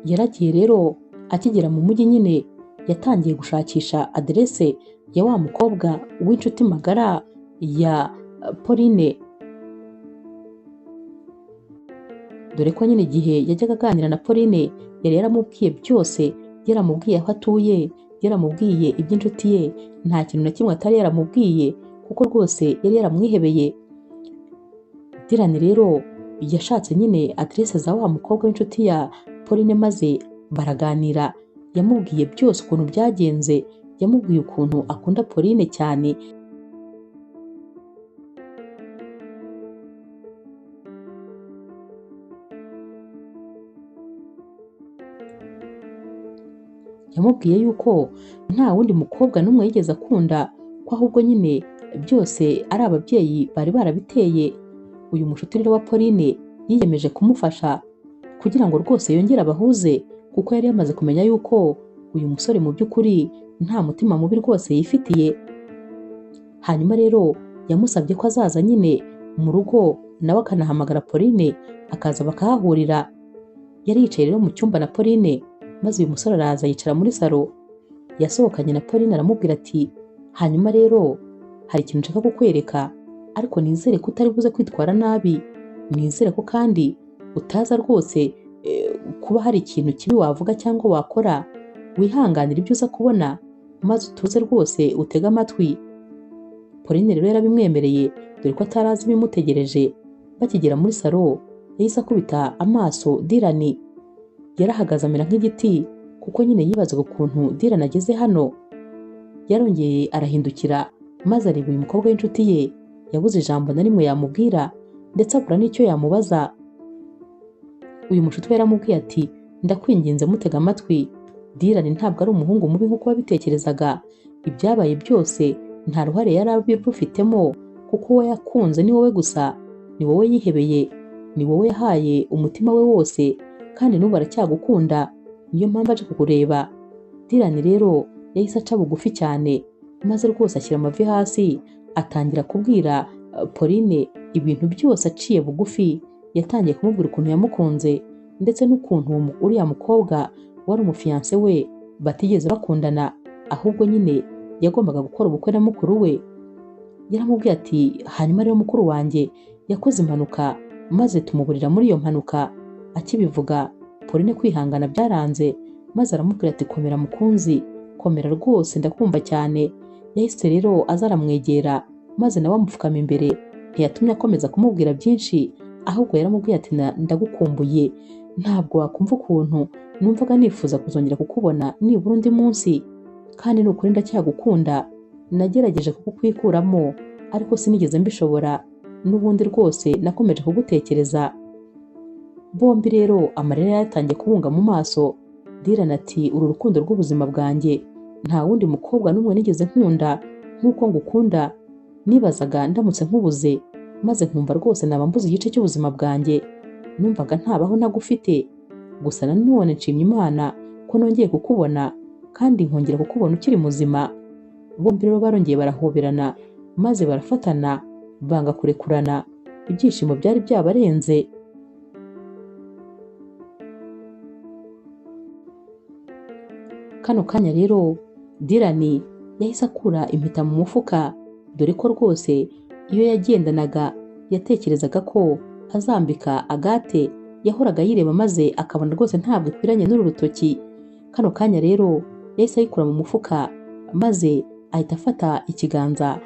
Yaragiye rero akigera mu mujyi nyine yatangiye gushakisha aderese ya wa mukobwa w'inshuti magara ya Pauline, dore ko nyine igihe yajyaga aganira na Pauline yari yaramubwiye byose, yaramubwiye aho atuye, yaramubwiye iby'inshuti ye, nta kintu na kimwe atari yaramubwiye kuko rwose yari yaramwihebeye. Dylan rero yashatse nyine aderese za wa mukobwa w'inshuti ya Pauline maze baraganira. Yamubwiye byose ukuntu byagenze, yamubwiye ukuntu akunda Pauline cyane. Yamubwiye yuko nta wundi mukobwa n'umwe yigeze akunda, ko ahubwo nyine byose ari ababyeyi bari barabiteye. Uyu mushuti rero wa Pauline yiyemeje kumufasha kugira ngo rwose yongere abahuze, kuko yari yamaze kumenya yuko uyu musore mu by'ukuri nta mutima mubi rwose yifitiye. Hanyuma rero yamusabye ko azaza nyine mu rugo nawe akanahamagara Pauline akaza bakahahurira. Yari yicaye rero mu cyumba na Pauline, maze uyu musore araza yicara muri salo. Yasohokanye na Pauline aramubwira ati hanyuma rero hari ikintu nshaka kukwereka, ariko nizere ko utari buze kwitwara nabi, nizere ko kandi utaza rwose kuba hari ikintu kibi wavuga cyangwa wakora, wihanganira ibyo uza kubona maze utuze rwose utege amatwi. Pauline rero yarabimwemereye dore ko atarazi ibimutegereje. Bakigera muri salo yahise akubita amaso Dylan. Yarahagaze amera nk'igiti kuko nyine yibazaga ukuntu Dylan ageze hano. Yarongeye arahindukira maze areba uyu mukobwa w'inshuti ye. Yabuze ijambo na rimwe yamubwira ndetse abura n'icyo yamubaza. Uyu mushuti we yaramubwiye ati ndakwinginze mutega amatwi, Dylan ntabwo ari umuhungu mubi nk'uko wabitekerezaga. Ibyabaye byose nta ruhare yari abifitemo kuko uwo yakunze ni wowe gusa, ni wowe yihebeye, ni wowe yahaye umutima we wose, kandi n'ubu aracyagukunda, niyo mpamvu aje kukureba. Dylan rero yahise aca bugufi cyane maze rwose ashyira amavi hasi atangira kubwira Pauline ibintu byose aciye bugufi. Yatangiye kumubwira ukuntu yamukunze ndetse n'ukuntu uriya mukobwa wari umufiyanse we batigeze bakundana, ahubwo nyine yagombaga gukora ubukwe na mukuru we. Yaramubwiye ati hanyuma rero mukuru wanjye yakoze impanuka maze tumuburira muri iyo mpanuka. Akibivuga Pauline kwihangana byaranze, maze aramubwira ati komera mukunzi, komera rwose ndakumva cyane. Yahise rero aza aramwegera maze nawe amupfukama imbere. Ntiyatumye akomeza kumubwira byinshi, ahubwo yaramubwiye ati ndagukumbuye, ntabwo wakumva ukuntu numvaga nifuza kuzongera kukubona nibura undi munsi, kandi ni ukuri ndacyagukunda, nagerageje kukukwikuramo ariko sinigeze mbishobora, n'ubundi rwose nakomeje kugutekereza. Bombi rero amarira yatangiye kubunga mu maso. Dylan ati uru rukundo rw'ubuzima bwanjye, nta wundi mukobwa n'umwe nigeze nkunda nk'uko ngukunda, nibazaga ndamutse nkubuze maze nkumva rwose naba mbuze igice cy'ubuzima bwanjye, numvaga ntabaho ntagufite. Gusa nanone nshimye Imana ko nongeye kukubona kandi nkongera kukubona ukiri muzima. Bombi rero barongeye barahoberana maze barafatana banga kurekurana, ibyishimo byari byabarenze. Kano kanya rero Dylan yahise akura impeta mu mufuka, dore ko rwose iyo yagendanaga yatekerezaga ko azambika Agathe yahoraga yireba maze akabona rwose ntabwo ikwiranye n'uru rutoki. Kano kanya rero yahise ayikura mu mufuka maze ahita afata ikiganza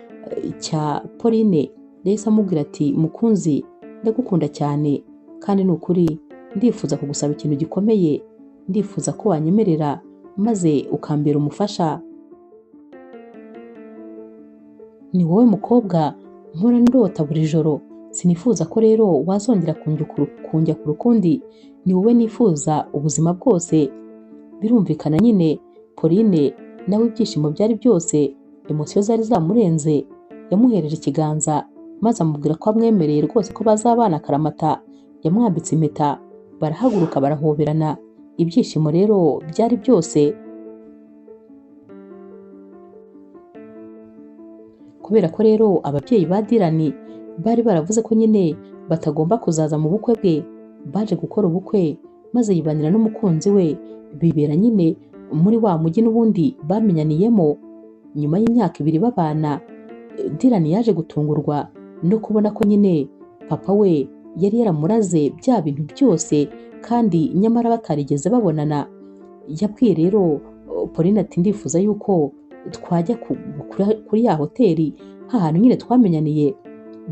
cya Pauline. Yahise amubwira ati mukunzi ndagukunda cyane kandi ni ukuri ndifuza kugusaba ikintu gikomeye, ndifuza ko wanyemerera maze ukambera umufasha. Ni wowe mukobwa Mpora ndota buri joro, sinifuza ko rero wazongera kunjya ku rukundi, ni wowe nifuza ubuzima bwose. Birumvikana nyine Pauline nawe ibyishimo byari byose, emosiyo zari zamurenze. Yamuhereje ikiganza maze amubwira ko amwemereye rwose ko bazabana akaramata. Yamwambitse impeta, barahaguruka barahoberana. Ibyishimo rero byari byose. Kubera ko rero ababyeyi ba Dylan bari baravuze ko nyine batagomba kuzaza mu bukwe bwe, baje gukora ubukwe maze yibanira n'umukunzi we, bibera nyine muri wa mujyi n'ubundi bamenyaniyemo. Nyuma y'imyaka 2 babana, Dylan yaje gutungurwa no kubona ko nyine papa we yari yaramuraze bya bintu byose kandi nyamara batarigeze babonana. Yabwiye rero Pauline ati ndifuza yuko twajya kuri ya hoteli hahantu nyine twamenyaniye,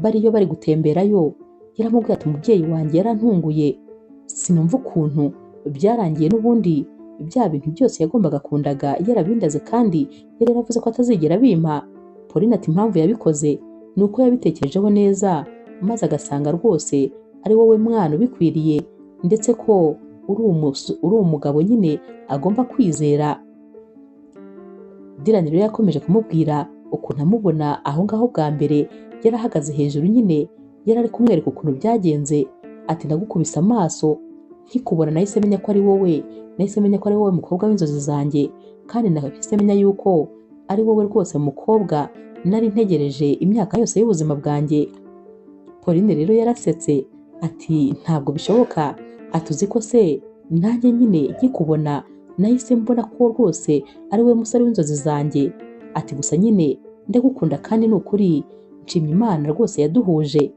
bariyo bari gutemberayo. Yaramubwiye ati umubyeyi wanjye yarantunguye, sinumva ukuntu byarangiye n'ubundi bya bintu byose yagombaga kundaga yarabindaze kandi yari yaravuze ko atazigera abimpa. Pauline ati impamvu yabikoze ni uko yabitekerejeho neza maze agasanga rwose ari wowe mwana ubikwiriye, ndetse ko uri umugabo nyine agomba kwizera. Dylan rero yakomeje kumubwira ukuntu amubona aho ngaho bwa mbere yarahagaze hejuru nyine, yari ari kumwereka ukuntu byagenze. Ati ndagukubise amaso nkikubona nahise menya ko ari wowe, nahise menya ko ari wowe mukobwa w'inzozi zanjye, kandi nahise menya yuko ari wowe rwose mukobwa nari ntegereje imyaka yose y'ubuzima bwanjye. Pauline rero yarasetse ati ntabwo bishoboka, ati uzi ko se nanjye nyine nkikubona nahise mbona ko rwose ari wowe musore w'inzozi zanjye. Ati gusa nyine ndagukunda kandi ni ukuri nshimye Imana rwose yaduhuje.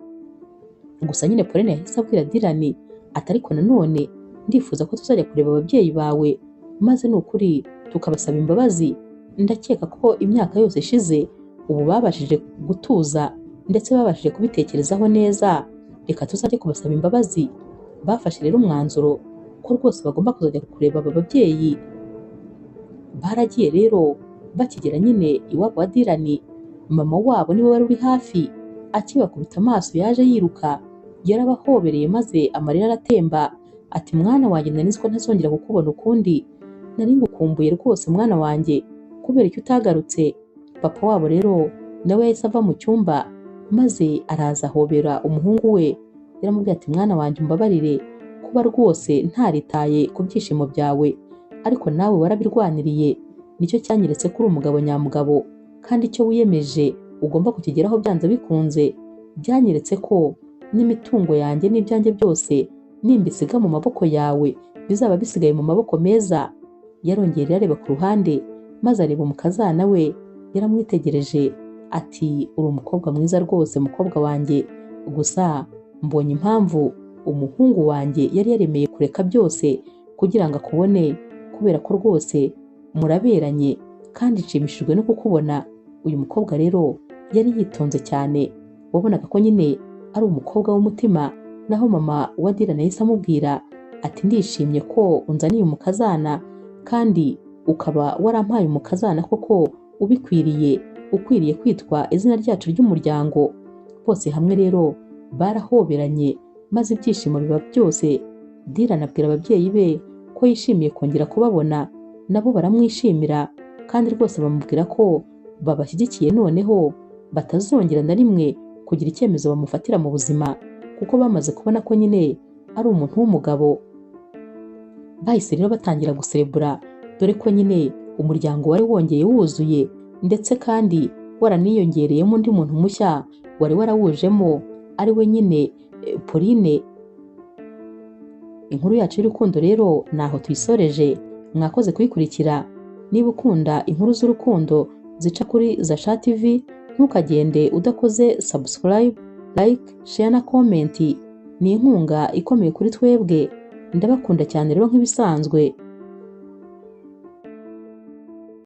Gusa nyine Pauline yahise abwira Dylan ati ariko nanone ndifuza ko tuzajya kureba ababyeyi bawe maze ni ukuri tukabasaba imbabazi. Ndakeka ko imyaka yose ishize ubu babashije gutuza ndetse babashije kubitekerezaho neza, reka tuzajye kubasaba imbabazi. Bafashe rero umwanzuro ko rwose bagomba kuzajya kureba aba babyeyi. Baragiye rero bakigera nyine iwabo wa Dylan, mama wabo niwe wari uri hafi, akibakubita amaso yaje yiruka, yarabahobereye maze amarira aratemba. Ati mwana wanjye nari nzi ko ntazongera kukubona ukundi, nari ngukumbuye rwose mwana wanjye, kubera icyo utagarutse. Papa wabo rero nawe yahise ava mu cyumba maze araza ahobera umuhungu we. Yaramubwiye ati mwana wanjye umbabarire kuba rwose ntaritaye ku byishimo byawe, ariko nawe warabirwaniriye, nicyo cyanyeretse ko uri umugabo nyamugabo kandi icyo wiyemeje ugomba kukigeraho byanze bikunze. Byanyeretse ko n'imitungo yanjye n'ibyanjye byose nimbisiga mu maboko yawe bizaba bisigaye mu maboko meza. Yarongeye areba ku ruhande maze areba umukazana we, yaramwitegereje ati uri umukobwa mwiza rwose mukobwa wanjye, gusa mbonye impamvu umuhungu wanjye yari yaremeye kureka byose kugira ngo akubone, kubera ko rwose muraberanye kandi nshimishijwe no kukubona. Uyu mukobwa rero yari yitonze cyane, wabonaga ko nyine ari umukobwa w'umutima. Naho mama wa Dylan yahise amubwira ati ndishimye ko unzaniye umukazana kandi ukaba warampaye umukazana koko ubikwiriye, ukwiriye kwitwa izina ryacu ry'umuryango. Bose hamwe rero barahoberanye maze ibyishimo biba byose. Dylan abwira ababyeyi be ko yishimiye kongera kubabona, nabo baramwishimira kandi rwose bamubwira ko babashyigikiye noneho batazongera na rimwe kugira icyemezo bamufatira mu buzima, kuko bamaze kubona ko nyine ari umuntu w'umugabo. Bahise rero batangira guserebura, dore ko nyine umuryango wari wongeye wuzuye ndetse kandi waraniyongereyemo undi muntu mushya wari warawujemo, ari we nyine Pauline. Inkuru yacu y'urukundo rero naho tuyisoreje, mwakoze kuyikurikira. Niba ukunda inkuru z'urukundo zica kuri Zasha TV, ntukagende udakoze subscribe, like, share na comment. Ni inkunga ikomeye kuri twebwe. Ndabakunda cyane rero nk'ibisanzwe.